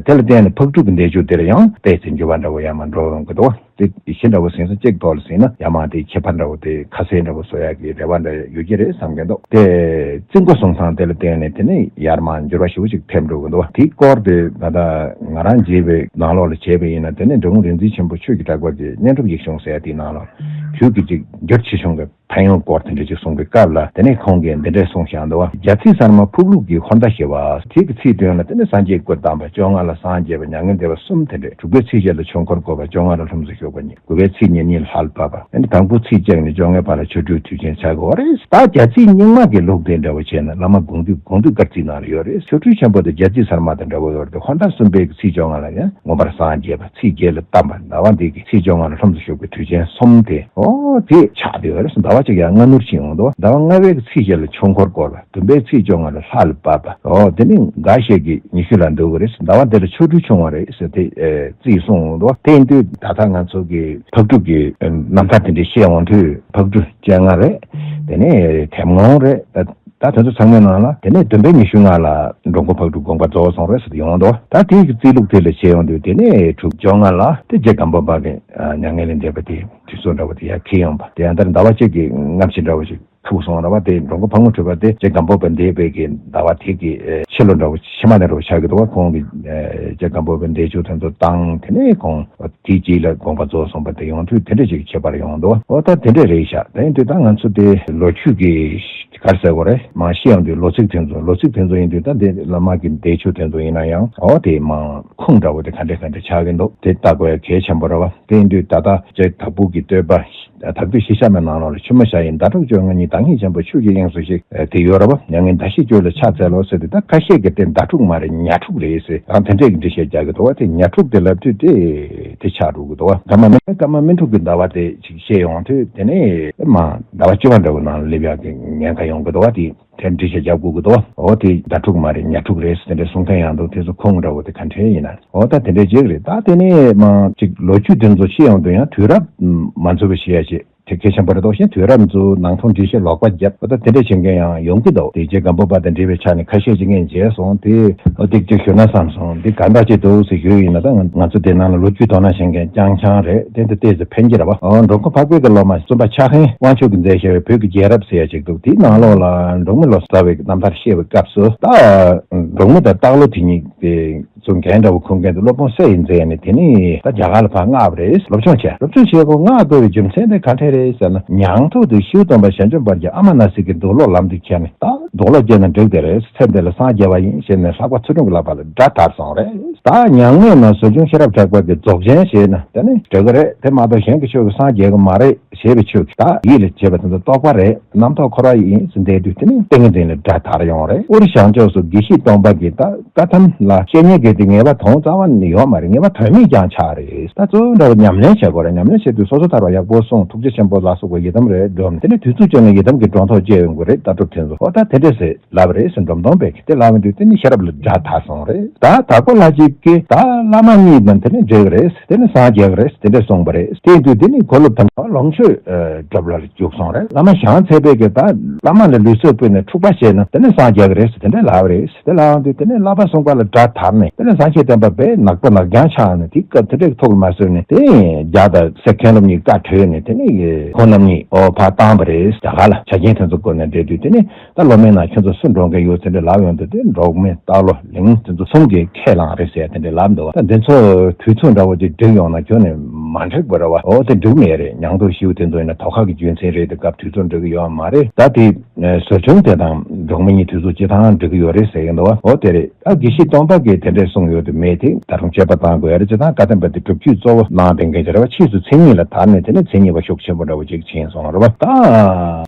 དེ་ལ་བརྟེན་ནས་ཕག་གྲུ་གི་འདས་མཆོད་དེ་ལ་ཡང་དཔེ་ཚེ་འགྱུར་བ་འདྲ་བོ་ཡར་མར་འགྲོ་ཡོང་གི་འདུག། བ། དེ་གཞི་འདྲ་བོ་ཟིན་ས་གཅིག་ཐོག་ལ་ཟིན་ན་ཡར་མར་དེ་ཁྱད་པར་འདྲ་བོ་དེ་ཁ་གསལ་འདྲ་བོ་བཟོ་ཡག་གི་རེ་བ་འདྲ་ཡོད་ཀྱི་རེད་བསམ་གྱི་འདུག། དེ་རྩིས་འགོ་བཟུང་སྟངས་དེ་ལ་བརྟེན་ནས་དེ་ནས་ཡར་མར་འགྱུར་བ་ཞེ་པོ་ཅིག་ཐེབས་འགྲོ་གི་འདུག། བ། དེའི་སྐོར་དེ་ད་ལྟ་ང་རང་མཇལ་བའི་ནང་ལོགས་ལ་བྱས་པ་ཡིན་ན། དེ་ནས་འབྲི་གུང་རིག་འཛིན་ཆེན་པོ་ཆོས་ཀྱི་གྲགས་པ་གི་སྙན་སྒྲུབ་ཡིག་ཆུང་ཟེར་ཡ་དེའི་ནང་ལོགས་རྒྱུད་ཀྱི་ཅིག་འགྱུར་ཆེ་ཆུང་གི་ཕན་ཡོན་སྐོར་དེ་འདྲ་ཅིག་གསུང་པའི་སྐབས་ལ། དེ་ནས་ཁོང་གིས་འདི་འདྲ་གསུངས་བཞག་འདུག། བ། རྒྱ་ཚིག་གསར་མ་ཕུག་ལུགས་ཀྱི་ཧོར་ཟླ་བཞི་པ། དེ་གི་ཚིག་དོན་ལ་དེ་ནས་སངས་རྒྱས་སྐུ་བལྟམས་པ། བཅོ་ལྔ་ལ་སངས་རྒྱས་པ། མྱ་ངན་འདས་པ་གསུམ། དེ་འདྲ། དྲུག་པའི་ཚེས་བརྒྱད་ལ་ཆོས་འཁོར་བསྐོར་བ། བཅོ་ལྔ་ལ་ལྷུམས་སུ་ཞུགས་པ་གཉིས། དགུ་པའི་ཚེས་ཉེར་གཉིས་ལ་ལྷ་ལ་བབས་པ། དེ་ནས་དང་པོ་ཚེས་བཅོ་ལྔ་ནས་བཅོ་ལྔའི་བར་ལ་ཆོ་འཕྲུལ་དུས་ཆེན་བྱ་དགོས་པ་རེད། ད་རྒྱ་ཚིག་རྙིང་མ་གི་ལུགས་དེ་འདྲ་བོ་བྱས་ན་བླ་མ་དགོངས་འདུས་དགོངས་འདུས་སྐར་རྩིས་ནང་ལ་ཡོད་རེད། ཆོ་འཕྲུལ་ཆེན་པོ་དེ་རྒྱ་ཚིག་གསར་མ་དང་འདྲ་བོ་ཡོད་རེད། ཧོར་ཟླ་གསུམ་པའི་གི་ཚེས་བཅོ་ལྔ་ལ་ཡང་མངོན་པར་སངས་རྒྱས་པ། ཚེས་བརྒྱད་ལ་བལྟམས་པ། ཟླ་བ་འདི་གི་ཚེས་བཅོ་ལྔ་ལ་ལྷུམས་སུ་ཞུགས་པའི་དུས་ཆེན་གསུམ་དེ། ཨོ་དེ་ཆགས་བསྡད་ཡོད་རེད། ཟླ་བ་ གཅིག་ཡང་སྔ་སྣུར་ཕྱིན་ཡོང་འདུག་ཟླ་བ་ལྔ་པའི་ཚེས་བརྒྱད་ལ་ཆོས་འཁོར་བསྐོར་བ། བདུན་པའི་ཚེས་བཅོ་ལྔ་ལ་ལྷ་ལ་བབས་པ། འོ་དེ་ནི་འགའ་ཤས་ཀྱིས་ཉི་ཤུ་ལ་འདོད་ཀྱི་རེད། ཟླ་བ་དེ་ལ་ཆོ་འཕྲུལ་བྱུང་བ་རེད་ཟེར་དེ་ཨེ་རྩིས་གསུངས་འདུག་དེ་ཡིན་དུས་ད་ལྟ་ང་ཚོ་གི་ཕག་གྲུ་གི་ཨེ་རྣམ་ཐར་དེ་འདྲ་བཤད་ཡོང་དུས་ཕག་གྲུ་བཅོ་ལྔ་རེད། དེ་ནས་དེབ་ངོ་རེད། ད་དེ་ཚོ་ཚང་མའི་ནང་ལ་དེ་ནས་བདུན་པའི་ཉི་ཤུ་ལྔ་ལ་འགྲོ་མགོན་ཕག་གྲུ་དགོངས་པ་རྫོགས་སོང་རེད་ཟེར་དུ་ཡོང་འདུག་ད་དེའི་རྩིས་ལུགས་དེ་ལ་བྱས་ཡོང་དུས་དེ་ནས་དྲུག་བཅོ་ལྔ་ལ་དེ་རྗེ་སྒམ་པོ་པ་གི་མྱ་ངན་ལས་འདས་པ་དེ་དུས་ཚོད་འདྲ་བོ་དེ་ཡར་འཁེལ་ཡོང་པ་དེ་ཡང་ད་ཟླ་བ་གཅིག་གི་སྔ་ཕྱི་འདྲ་བོ་ཞིག་ཐུག་སོང་ར་བ། དེ་འགྲོ་མགོན་ཕག་མོ་གྲུ་པ་དེ་རྗེ་སྒམ་པོ་པ་འདས་པའི་གི་ཟླ་བ་དེ་གི་ཕྱི་ལོ་འདྲ་བོ་ཕྱི་མ་ནས་འདྲ་བོ་ཆགས་ཀྱི་འདུག་བ། ཁོང་གི་རྗེ་སྒམ་པོ་པ་འདས་མཆོད་དེ་ཚོ་བཏང་དེ་ནས་ཁོང་དེའི་རྗེས་ལ་དགོངས་པ་རྫོགས་སོང་བ་དེ་ཡོང་དུས་དེ་འདྲ་ཞིག་ཁྱད་པར་ཡོང་འདུག་འོ་ད་དེ་འདྲ་རེད་ཤག་ད་ཡིན་དུས་ད་ང་ཚོ་དེ་ལོ་རྒྱུས་ཀྱི་ག་རེ་ཟེར་དགོས་རེད། མ་ཤེས་ཡོང་དུས་ལོ་ཚིགས་དེ་ཚོ་ལོ་ཚིགས་དེ་ཚོ་ཡིན་དུས་ད་དེ་བླ་མ་གི་འདས་མཆོད་དེ་ཚོ་ཡིན་ན་ཡང་འོ་དེ་མ་ཁུངས་འདྲ་བོ་དེ་ག་འདྲ་ག་འདྲ་ཆགས་ཀྱི་འདུག་དེ་ལྟ་དགོས་ཡ་གལ་ཆེན་པོ་རེད་བ། དེ་ཡིན་དུས་ད་ལྟ་རྗེ་དྭགས་པོ་གི་བསྟོད་པ་དྭགས་པོའི་ཤེས་བྱ་མའི་ནང་ལོགས་ལ་ཆུ་མོ་ཤ་ཡི་ཟླ་དྲུག་བཅོ་ལྔ་ཉིན་བདག་ཉིད་ཆེན་པོ་ཆོས་ཀྱི་དབྱིངས་སུ་གཤེགས་དེ་ཡོད་རེད་བ། མྱ་ངན་ཟླ་བཞི་སྤྱོད་ལ་ཕྱག་འཚལ་ལོ་ཟེར་དུས་ད་ཁ་ཤས་ཀྱིས་དེ་ཟླ་དྲུག་མ་རེད་ཉ་དྲུག་རེད་ཟེར་ཡང་དེ་འདྲས་ཀྱི་འགྲེལ་བཤད་རྒྱག་གི་འདུག་བ། དེ་ཉ་དྲུག་དེ་ལབ་དུས་དེ་དེ་ཆགས་འགྲོ་གི་འདུག་བ། སྐར་མ་སྨེ་སྐར་མ་སྨེ་དྲུག་གི་ཟླ་བ་དེ་ཅིག་བཤད་ཡོང་དུས་དེ་ནས་མ་ཟླ་བ་བཅུ་པ་འདྲ་བོ་ནང་ལ་སླེབས་ཡག་གི་ཉེན་ཁ་ཡོང་གི་འདུག་བ། དེ་དེ་འགྲེལ་བཤད་རྒྱག་དགོས་ཀྱི་འདུག་འོ་དེ་ཟླ་དྲུག་མ་རེད་ཉ་དྲུག་རེད་ཟེར་དེ་འདྲ་གསུང་མཁན་ཡང་འདུག་དེ་ཚོ་ཁུངས་འདྲ་བོ་དེ་ག་འདྲས་ཡིན་ན། འོ་ད་དེ་འདྲས་ཅིག་རེད། ད་དེ་ནས་མ་ཅིག་ལོ་རྒྱུས་དེ་ཚོ་ཤེས་ཡོང་དུས་ཡང་དུས་རབས་མ་འཛོལ་བའི་ཤེས་ཡ་ཅིག་དེ་གལ་ཆེན་པོ་རེད་འདུག་ཤེས། དུས་རབས་ཚོ་ནང་ཐོག་འགྲེལ་བཤད་ལོག་པ་བརྒྱབ་འོ་ད་དེ་འདྲས་བྱེད་མཁན་ཡང་ཡོང་གི་འདུག་དེ་རྗེ་སྒམ་པོ་པ་དང་འབྲེལ་བའི་ཆ་ནས་ཁ་ཤས་ཅིག་ངས་མཇལ་སོང་དེ་འོ་དེ་ཅིག་ཞུ་ན་བསམ་སོང་། དེ་ག་འདྲ་ཅིག་འདུག་ཟེར་ཞུས་ཡིན་ན་ད་ང་ང་ཚོ་དེ་ནང་ལ་ལོ་རྒྱུས་དོ་སྣང་བྱེད་མཁན་རྐྱང་རྐྱང་རེད། དེ་འདི་ཏོག་ཙམ་ཕན་གྱི་རེད་བ། འོ་འགྲོ་མགོན་འཕགས་པའི་གི་སློབ་མ་བཙུན་པ་ཕྱག་འཕེན་དབང་ཕྱུག་གིས་མཛད་བཞག་པའི་བོད་ཀྱི་རྒྱལ་རབས་ཟེར་ཡ་ཅིག་འདུག་དེའི་ནང་ལོགས་ལ་འབྲོག་མི་ལོ་ཙཱ་བའི་རྣམ་ཐར་བཤད་པའི་སྐབས་སུ་ད་འབྲོག་མི་དང་སྟག་ལོ་དེ་གཉིས་དེ་ཚོ་འགན་འདྲ་བོ་འཁུར་མཁན་དེ་སློབ་དཔོན་སད་ཡིན་མཛད་ནས་དེ་ནས་ད་རྒྱ་གར་ལ་ཕར་མངགས་པ་རེད། སློབ་སྦྱོང་བྱས། སློབ་སྦྱོང་བྱས་གོ་མངགས་དགོས་པའི་རྒྱུ་མཚན་དེ་ག་འདྲས་རེད་ཟེར་ན་ཉང་ཐོག་ཏུ་ཤིཝ་སྟོན་པ་ཞལ་འཇོམས་དཔལ་གྱིས་ཨ་མ་ན་སི་ཀའི་དུག་ལོག་ལམ་དུ་ཁྱེར་ནས་ད་དུག་ལོག་སྐྱེས་ན་འགྲིག་དེ་རེད། ཚེ་འདི་ལ་སངས་རྒྱས་པ་ཡིན་ཞེས་ནས་ལྷགས་པ་ཚུལ་ཁྲིམས་ཀྱི་བསླབ་པ་ལ་དགྲ་དར་སོང་རེད། ད་མྱ་ངན་ན་ཟོ་ཆུན་ཤེས་རབ་གྲགས་པ་གི་རྫོགས་ཆེན་ཞེས་ན་དེ་ནི་འགྲིག་གི་རེད། དེ་མ་གཏོགས་གཞན་གྱི་ཆོས་ཀྱིས་སངས་རྒྱས་ཀྱི་མ་རེད་ཞེས་པའི་ཆོས་ཀྱིས་ད་ཡིད་ལ་བྱེད་པ་དེ་ཚོ་རྟོགས་པ་རེད། རྣམ་རྟོག་འཁོར་བ་ཡིན་ཟེར་བསྡད་དུས་དེ་ནི་ཏིང་ངེ་འཛིན་ལ་དགྲ་དར་ཡོང་རེད། དབུས་བྱང་ཕྱོགས་སུ་དགེ་བཤེས་སྟོན་པ་གིས་ད་བཀའ་ཐམ་ལ་བཤེས་གཉེན་གྱིས་དེ་ངེས་པ་དོན་རྩ་བ་ནས་ཡོད་མ་རེད། ངེས་པ་དོན་མེད་ཀྱང་ཆགས་རེད། ད་གཙོ་བོ་འདྲ་བོ་ཉམས་ལེན་བྱེད་དགོས་རེད། ཉམས་ལེན་བྱེད་དུས་སོ་སོ་ཐར་པ་ཡག་པོ་སོང་ཐུགས་རྗེ་ཆེན་པོ་ལ་སོགས་པ་ཡི་དམ་རེ་སྒྲོམ་དེ་ནི་དུས་ཚོད་བཅད་ན་ཡི་དམ་གྱི་སྒྲོམ་ཐོག་བཅད་ཡོང་གི་རེད། ལྟ་གྲུབ་དེ་ཚོ་འོ་ད་དེ་འདྲས་ཟེར་ལབ་རེད་ཟེར་འབྲོམ་སྟོན་པས་དེ་ལབ་ཡོང་དུས་དེ་ནི་ཤེས་རབ་ལ་དགྲ་དར་སོང་རེད། ད་དྭགས་པོ་ལྷ་གཅིག་གིས་ད་བླ་མ་གཉིས་དང་དེ་ནི་འགྲིག་རེད། དེ་ནི་སངས་རྒྱས་རེད། དེ་འདྲས་གསུངས་པ་རེད། དེ་དུས་དེ་ནི་གོ་ལོ་དམ་པ་ལོངས་སྤྱོད་སྒྲུབ་ལ་རྒྱུགས་སོང་རེད། བླ་མ་ཞང་ཚལ་པའི་གིས་ད་བླ་མ་ལ་ལུས་སྲོག་ཕུལ་ནས་འཁྲུག་པ་བྱས་ན་དེ་ནི་སངས་རྒྱས་རེད། དེ་འདྲས་ལབ་རེད། དེ་ལབ་དུས་དེ་ནི་བསླབ་པ་གསུམ་ཀ་ལ་དགྲ་དར་ནས་དེ་ནི་སངས་རྒྱས་བསྟན་པ་དཔེ་ནག་པོ་ནག་རྐྱང་ཆགས་ནས་དེ་སྐབས་དེ་འདྲས་ཐུགས་ལ་མ་བཟོད་ནས་དེ་རྒྱ་དང་སེ་མཁན་སློབ་གཉིས་བཀའ་གྲོས་ནས་དེ་ནི་ཁོང་རྣམ་གཉིས་ཨོ་ཕར་བཏང་བ་རེད། རྒྱ་གར་ལ་ཆ་རྐྱེན་དེ་ཚོ་བཀོད་ནས་བསྡད་དུས་དེ་ནི་ད་སློབ་མའི་ནང་ཁྱོད་ཚོ་སུ་འགྲོ་མཁན་ཡོད་ཟེར་འདྲ་ལབ་ཡོང་དུས་དེ་འབྲོག་མི་སྟག་ལོ་གླིང་དེ་ཚོ་གསུམ་གྱིས་ཁས་བླངས་རེད་ཟེར་དེ་འདྲ་ལབ་འདུག་ད་འདི་ཚོ་དུས་ཚོད་འདྲ་བོ་ཅིག་འགྲིག་ཡོང་ན་ཁྱོན་ནས་མ་འགྲིག་པ་རེད་བ། ཨོ་དེ་འགྲིག་མེད་རེད། ཉང་ཐོག་ཤིཝ་དེ་ཚོ་ཡིན་ན་དོ་ཁ་གི་རྒྱུ་མཚན་རེད། དེ་སྐབས་དུས་ཚོད་འགྲིག་གི་ཡོད་མ་རེད། ད་དེ་ཟོ་ཆུན་དེ་དང་འབྲོག་མི་གཉིས་དུས་ཚོད་སྤྱི་བཏང་འགྲིག་གི་ཡོད་རེད་ཟེར་གྱི་འདུག་བ། ཨོ་དེ་རེད། ད་དགེ་བཤེས་སྟོན་པ་གིས་དེ་འདྲས་གསུངས་ཡོད་དུ་མེད་དེ་ད་རུང་དཔྱད་པ་བཏང་དགོས་ཡ་རེད། སྤྱི་བཏང་བཀའ་བསྟན་པ་དེ་སྒྲུབ་བརྒྱུད་གཙོ་བོ་གནང་བསྡད་མཁན་ཅིག་རེད་བ། ཕྱིས་སུ་མཚན་ཉིད་ལ་དར་ནས་དེ་ནས་མཚན་ཉིད་པ་ཤུགས་ཆེན་པོ་འདྲ་བོ་ཅིག་ཕྱིན་སོང་རེད་བ། ད་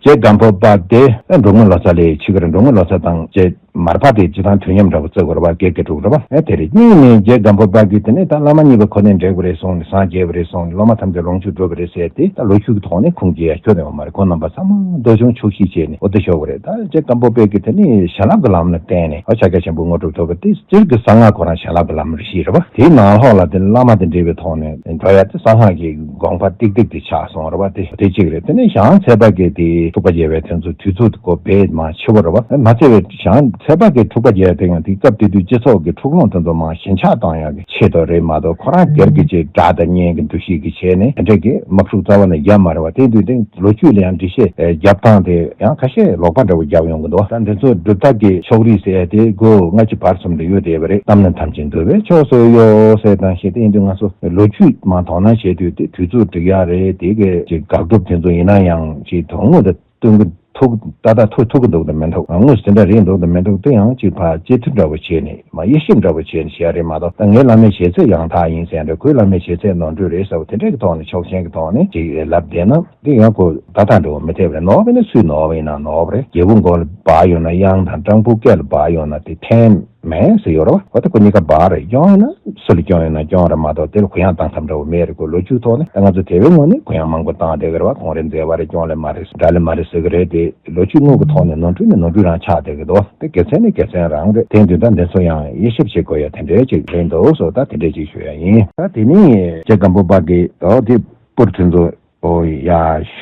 རྗེ་སྒམ་པོ་པ་དེ་འབྲོག་མི་ལོ་ཙཱ་ལས་ཕྱི་གི་རེད། འབྲོག་མི་ལོ་ཙཱ་དང་རྗེ་མར་པ་དེ་སྤྱི་བཏང་དུས་མཉམ་འདྲ་བོ་བརྩི་དགོས་རེད་བ། དགེ་དགེ་ཕྲུག་རེད་བ། ཨེ་དེ་རེད། གཉིས་ནས་རྗེ་སྒམ་པོ་པ་གིས་དེ་ནས་ད་བླ་མ་གཉིས་པོ་ཁོ་ནས་འགྲིག་པ་རེད་གསུངས་ནས་སངས་རྒྱས་པ་རེད་གསུངས་ནས་སློབ་མ་ཐམས་ཅད་ལོངས་སྤྱོད་འགྲུབ་པ་རེད་ཟེར་ཏེ་ད་ལོ་རྒྱུས་ཀྱི་ཐོག་ནས་ཁུངས་སྐྱེལ་ཡ་ཁྱོན་ནས་ཡོད་མ་རེད། ཁོ་རྣམ་པ་ཚང་མ་མདོ་ཆུང་ཕྱོགས་བཞི་བྱས་ནས་འོ་དེ་ཤོར་བ་རེད། ད་རྗེ་སྒམ་པོ་པ་གིས་དེ་ནས་བྱིན་རླབས་ཀྱི་ལམ་ལ་བརྟེན་ནས་ཨ་ཕྱག་རྒྱ་ཆེན་པོའི་དངོས་གྲུབ་ཐོབ་པ་དེ་སྤྱིར་གྱི་གསང་སྔགས་ཁོ་རང་བྱིན་རླབས་ཀྱི་ལམ་རེ་ཞིག་རེད་བ། དེའི་ནང་ལོགས་ལ་དེ་བླ་མ་དང་འབྲེལ་བའི་ཐོག་ནས་འགྲོ་ཡ་དེ་གསང་སྔགས་ཀྱི་དགོངས་པ་ཏིག་ཏིག་དེ་ཆགས་སོང་རེད་བ། དེ་དེ་གཅིག་རེད། དེ་ནས་ཞང་ཚལ་པ་གིས་དེ་འཁྲུག་པ་རྒྱག་པའི་དེ་ཚོ་དུས་ཚོད་དེ་ཁོ་དཔེ་མ་ཕྱི་པོ་རེད་བ། མ་ཚད་པའི་ཞང་ཚལ་པ་གིས་འཁྲུག་པ་རྒྱག་ཡ་དེ་ཡང་དེ་སྐབས་དེ་དུས་སྤྱི་ཚོགས་ཀྱི་འཁྲུག་ལོང་དེ་ཚོ་མར་ཞེན་ཆགས་བཏང་ཡ་གི་ཆེད་དུ་རེད་མ་གཏོགས་ཁོ་རང་སྒེར་གྱི་ཅིག་དགྲ་དང་གཉེན་གྱི་འདུ་ཤེས་ཀྱི་བྱས་ནས་དེ་འདྲ་གི་དམག་འཁྲུག་རྩ་བ་ནས་བརྒྱབ་མ་རེད་བ། དེ་དུས་དེ་ལོ་རྒྱུས་ལ་ཡང་འགྲེལ་བཤད་ཨེ་རྒྱབ་སྟངས་དེ་ཡང་ཁ་ཤས་ལོག་པ་འདྲ་བོ་རྒྱབ་ཡོང་གི་འདུག་ད་འདི་ཚོ་སྒྲུབ་ཐབས་ཀྱི་ཕྱོགས་རིས་ཟེར་ཡ་དེ་སྒོ་ལྔ་བཅུ་བར་གསུམ་དུ་གཡོས་བསྡད་པ་རེད། གཏམ་རྣམས་ཐམས་ཅད་འདུལ་བའི་ཕྱོགས་སུ་གཡོ་ཟེར་དང་ཞེས་དེ་ཡིན་དུས་ང་ཚོ་ལོ་རྒྱུས་མར་དོ་སྣང་བྱེད་དུས་དེ་དུས་ཚོད་འགྲིག་ཡ་རེད། དེ་གའི་ཅིག་དགག་སྒྲུབ་དེ་ཚོ་ཡིན་ན་ཡང་ཅིག་དོན་དངོས་དང་བསྟུན་གྱི་ཐུག་ད་ལྟ་ཐུག་ཐུག་གི་འདུག་དང་མི་འདུག་དངོས་སུ་དེ་འདྲ་རེད་འདུག་དང་མི་འདུག་དེ་ཡང་ཅིག་ཕར་དཔྱད་བསྡུར་འདྲ་བོ་བྱས་ནས་མར་དབྱེ་ཞིབ་འདྲ་བོ་བྱས་ནས་བཤད་ཡ་རེད་མ་གཏོགས། ད་ངའི་བླ་མའི་ཞལ་ཚད་ཡང་དག་ཡིན་ཟེར་ཡ་འདྲ། ཁོའི་བླ་མའི་ཞལ་ཚད་ནོར་འཁྲུལ་རེད་ཟེར་བ་དེ་འདྲ་གི་ཐོག་ནས་ཕྱོགས་ཞེན་གྱི་ཐོག་ནས་ཅིག་ལབ་བསྡད་ན། འདི་ཡང་ཁོ་ད་ལྟ་འགྲོ་བ་མི་འཐད་པ་རེད། ནོར་བ་ཡིན་ན་སུས་ནོར་བ་ཡིན་ན་ནོར་བ་རེད། རྒྱལ་པོ་མགོ་ལ་འབག་ཡོང་ན་གཡང་དང་སྤྲང་པོ་སྐེ་ལ་འབག་ཡོང་ན་དེ་འཐེན། མེད་ཟེར་ཡོད་རེད་བ། འོ་ད་ཁོ་གཉིས་ཀ་བར་རེད། སྐྱོན་ཡོད་ན་སུ་ལ་སྐྱོན་ཡོད་ན་སྐྱོན་རེད་མ་གཏོགས་དེ་ལ་གུ་ཡངས་བཏང་ཐབས་འདྲ་བོ་མེད་རེད། ཁོ་ལོ་རྒྱུས་ཐོག་ནས་ད་ང་ཚོ་དེ་བའི་ངོས་ནས་གུ་ཡངས་མང་པོ་བཏང་བསྡད་ཀྱི་རེད་བ། ཁོང་རེ་མཛད་པ་རེད། སྐྱོན་ལས་མ་རེད། དགྲ་ལས་མ་རེད་ཟེར་གི་རེད་དེ། ལོ་རྒྱུས་དངོས་ཀྱི་ཐོག་ནས་ནོར་འཁྲུལ་ནི་ནོར་འཁྲུལ་རང་ཆགས་བསྡད་ཀྱི་འདུག་དེ་དགེ་མཚན་ནི་དགེ་མཚན་རང་རེད། དེ་འདི་ལྟར་འདི་ཚོ་ཡང་དབྱེ་ཞིབ་བྱེད་དགོས་ཡ་དེ་འདྲའི་ཅིག་རེད་འདུག་སོ། ད་དེ་འདྲའི་ཅིག་ཞུ་ཡ་ཡིན། ད་དེ་ནི་རྗེ་སྒམ་པོ་པ་གིས་ཨོ་དེ་སྤུར་དེ་ཚོ་ཨོ་ཡ་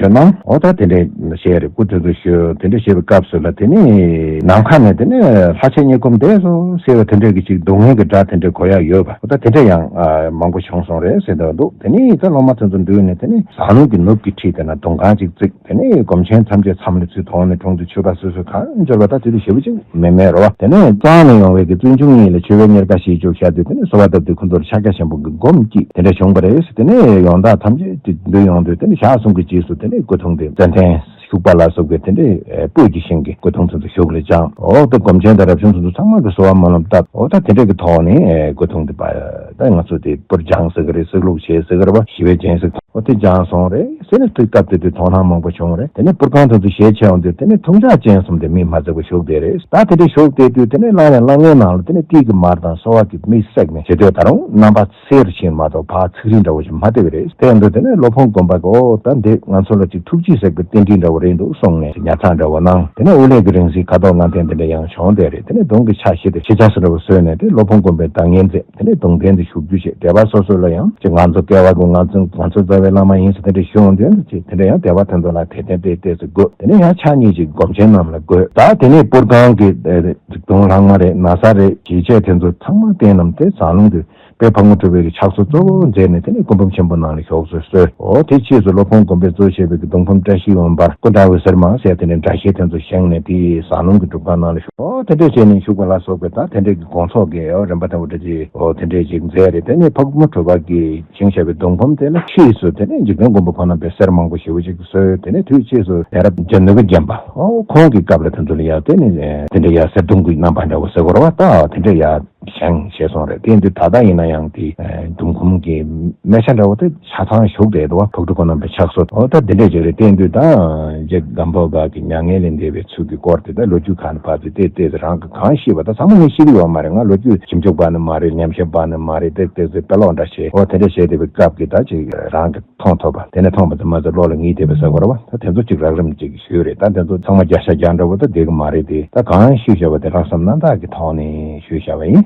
ཞུ་ན་ཨོ་ད་དེ་འདྲའི་བཤད་རེད། སྤུར་དེ་ཚོ་ཞུ་དེ་འདྲ་བཤད་པའི་སྐབས་སུ་ལ་དེ་ནི་ནམ་མཁའ་ནས་དེ་ནི་ལྷ་ཆེན་གཉིས་འཁོར་འདས་སོ་ཟེར་བ་དེ་འདྲའི་གི་ཅིག་སྡུག་བསྔལ་གྱི་སྒྲ་དེ་འདྲའི་གོ་ཡ་ཡོད་པ། ཨོ་ད་དེ་འདྲ་ཡང་ཨ་མང་པོ་བྱུང་སོང་རེད་ཟེར་འདུག་དེ་ནི་ད་སློབ་མ་དེ་ཚོ་འདུས་ནས་དེ་ནི་ཟངས་ལུང་གི་ནུབ་ཀྱི་འཁྲིས་དེ་ན་དུང་ཁང་ཅིག་བརྩིགས། དེ་ནས་སྒོམ་ཆེན་ཐམས་ཅད་མཚམས་ལ་ཚུར་དོང་ནས་དྲུང་དུ་ཆོས་པ་སོ་སོའི་གང་འབྱོར་པ་དང་དེ་དུས་ཞེ་པོ་ཅིག་མེད་མེད་རེད་བ། དེ་ནས་གཙང་ནས་ཡོང་བའི་གི་བཙུན་ཆུང་གཉིས་ལ་མཆོད་པའི་གཉེར་ཁ་ཞིག་བཅུག་བཞག་དུས་དེ་ནས་གསོལ་བ་བཏབ་དུས་ཁོ་ཚོར་ཕྱག་རྒྱ་ཆེན་པོ་གི་སྒོམ་གྱིས་དེ་འདྲ་བྱུང་བ་རེད། དེ་ནས་ཡོན་བདག་ཐམས་ཅད་དེ་འདུས་ཡོང་དུས་དེ་ནས་ཞག་གསུམ་གྱི་རྗེས་སུ་དེ་ནས་སྐུ་གདུང་དེ་ཙན་དན་ཤུག་པ་ལ་སོགས་པའི་དེ་འདྲའི་སྤོས་ཀྱི་ཤིང་གི་སྐུ་གདུང་དེ་ཚོ་ཤུགས་ལ་བཅངས། འོ་དེ་སྒོམ་ཆེན་དང་རབ་བྱུང་དེ་ཚོ་ཚང་མ་གི་གསོལ་བ་སྨོན་ལམ་བཏབ། འོ་ད་དེ་འདྲ་གི་ཐོག་ནས་སྐུ་གདུང་དེ་པ་ད་ང་ཚོ་དེ་སྤུར་སྦྱངས་ཟེར་གི་རེད། སྲེག་བླུགས་བྱས་ཟེར་གི་རེད་བ། ཞི་བའི་སྦྱིན་སྲེག་འོ་དེ་སྦྱངས་སོང་རེད། ཟེར་ནས་དུས་སྐབས་དེ་དུས་དོ་སྣང་མང་པོ་བྱུང་རེད། དེ་ནས་སྤུར་ཁང་དེ་ཚོ་ཞལ་ཕྱེ་འོང་དུས་དེ་ནས་ཐུགས་ཅག་ཅན་གསུམ་དེ་མིག་མ་བརྩེགས་པ་བཞུགས་བསྡད་རེད། ད་དེ་འདྲ་བཞུགས་བསྡད་དུས་དེ་ནས་སླར་ཡང་སླར་ངའི་ནང་ལ་དེ་ནས་ཏིལ་གྱི་མར་དང་སོལ་བ་གི་མིག་བསྲེགས་ནས་བྱེད་དུས་ད་རུང་རྣམ་པ་སེར་ཕྱིན་མ་གཏོགས་ཕར་ཚིག་རིས་འདྲ་བོ་ཞིག་མ་བལྟས་པ་རེད། དེ་ཡང་དུས་དེ་ནས་སློབ་དཔོན་དགོན་པ་གི་འོ་ད་འདི་ང་ཚོ་ལ་ཅིག་ཐུགས་རྗེ་ཟེར་བའི་རྟེན་འབྲེལ་འདྲ་བོ་རེད་འདུག་གསུངས་ནས་ཉར་ཚགས་འདྲ་བོ་གནང་། དེ་ནས་དབུ་ལས་ཀྱི་རིང་བསྲེལ་ཁ་དོག་ལྔ་ལྡན་དེ་འདྲ་ཡང་བྱུང་བསྡད་རེད། དེ་ནས་གདོང་གི་ཆ་བཞི་དེ་ཤེས་བྱ་སུ་འདྲ་བོ་བཟོས་ནས་དེ་སློབ་དཔོན་དགོན་པའི་བདག་ཉིད་མཛད། དེ་ནས་གདུང་རྟེན་དུ་བཞུགས་རྒྱུ་བྱས། སྡེ་པ་སོ་སོ་ལ་ཡང་ཅིག་ང་ཚོ་སྐལ་བ་དགོས། ང་ཚོ་ང་ཚོ་རྩ་བའི་བླ་མ་ཡིན་ཟེར་དེ་འདྲ་ཞུ་འོང་དུས་ཅིག་དེ་འདྲ་ཡང་སྡེ་པ་དེ་ཚོ་ལ་དད་རྟེན་དེ་ཏོག་ཙམ་དགོས། དེ་ནས་ཡང་ཕྱག་གཉིས་ཅིག་སྒོམ་ཆེན་རྣམས་ལ་དགོས། ད་དེ་ནས་སྤུར་ཁང་གི་གདུང་ལྷག་མ་རེད། ན་བཟའ་རེད། ཞལ་ཆས་དེ་ཚོ་ཚང་མ་རྟེན་རྣམས་དེ་ཟངས་ལུང་དུ་དཔལ་ཕག་མོ་གྲུ་པའི་གི་ཕྱག་སྲོལ་གཙོ་བོ་མཛད་ནས་དེ་ནས་སྐུ་འབུམ་ཆེན་པོ་ནང་ལ་ཞུགས་སུ་གསོལ། འོ་དེ་ཕྱིས་སུ་སློབ་དཔོན་དགོན་པས་གཙོ་བྱས་པའི་གི་གདུང་འབུམ་བཀྲ་ཤིས་འོད་འབར་སྐུ་འདྲ་བའི་ཟེར་མ་ཟེར་དེ་ནས་འདྲ་ཞིག་དེ་ཚོ་བཞེངས་ནས་དེ་ཟངས་ལུང་གི་སྒྲུབ་ཁང་ནང་ལ་ཞུགས། འོ་དེ་འདྲ་བྱས་ནས་བཞུགས་པ་ལ་སོགས་པའི་ད་དེ་འདྲའི་གི་དགོངས་རྫོགས་ཀྱི་འོ་རིམ་པ་དང་པོ་འདྲ་ཅིག་འོ་དེ་འདྲའི་ཅིག་མཛད་རེད། དེ་ནས་ཕག་མོ་གྲུ་པ་གིས་བཞེངས་བཞག་པའི་གདུང་འབུམ་དེ་ལ་ཕྱིས་སུ་དེ་ནས་འཇིག་རྟེན་མགོན་པོ་ཁོང་རྣམ་པས་གསེར་མང་པོ་ཞེ་པོ་ཅིག་གསོལ། དེ་ནས་དུས་ཕྱིས་སུ་ཡ་རབས་རྒྱ་ནོར་བུ་རྒྱན་པ་འོ་ཁོང་གི་སྐབས་ལ་དེ་ཚོ་ལ་ཡ་དེ་ནས་དེ་འདྲ་ཡ་གསེར་གདུང་གི་རྣམ་པ་འདྲ་བོ་ཟེར་དགོས་རེད་བ། ད་དེ་འདྲ་ཡ་བཞེངས་བྱས་སོང་རེད། དེ་ཡིན་དུས་ད་ལྟ་ཡིན་ན་ཡང་དེ་གདུང་འབུམ་གྱི་སྨད་ཆ་འདྲ་བོ་དེ་ཆ་ཚང་བཞུགས་བསྡད་འདུག་བ། ཕག་གྲུ་ཁོང་རྣམ་པའི་ཕྱག་སྲོལ་འོ་ད་དེ་འདྲས་ཅིག་རེད། དེ་ཡིན་དུས་ད་རྗེ་སྒམ་པོ་པ་གི་མྱ་ངན་ལས་འདས་པའི་ཚུལ་གྱི་སྐོར་དེ་ད་ལོ་རྒྱུས་གང་ནས་ཕར་ཚུར་བལྟས་བལྟས་ཚེ་རང་གི་གང་ཤེས་པ་ད་ཚང་མ་ངས་ཤེས་ཀྱི་ཡོད་མ་རེད། ང་ལོ་རྒྱུས་ཞིབ་འཇུག་པ་ནི་མ་རེད། ཉམས་ཞིབ་པ་ནི་མ་རེད། བལྟས་བལྟས་ཚེ་དཔེ་ཀློག་འདྲ་བྱས་འོ་དེ་འདྲས་བྱས་བསྡད་པའི་སྐབས་ཀྱི་ད་ཅིག་རང་གི་མཐོང་ཐུབ་པ། དེ་ནས་མཐོང་བ་དེ་མ་ཟད་བློ་ལ་ངེས་བསྡད་པ་ཟེར་དགོས་རེད་བ། ད་དེ་ཚོ་གཅིག་རགས་རིམ་གཅིག་ཞུས་རེད། ད་དེ་ཚོ་ཚང་མ་བརྒྱ་ཆ་བརྒྱ་འདྲ་བོ་ད་བསྡད་ཀྱི་མ་རེད་དེ། ད་གང་ཞུས་བཞག་པ་དེ་ལྷག་བསམ་རྣམ་དག་གི་ཐོག་ནས་ཞུས་བཞག་པ་ཡིན།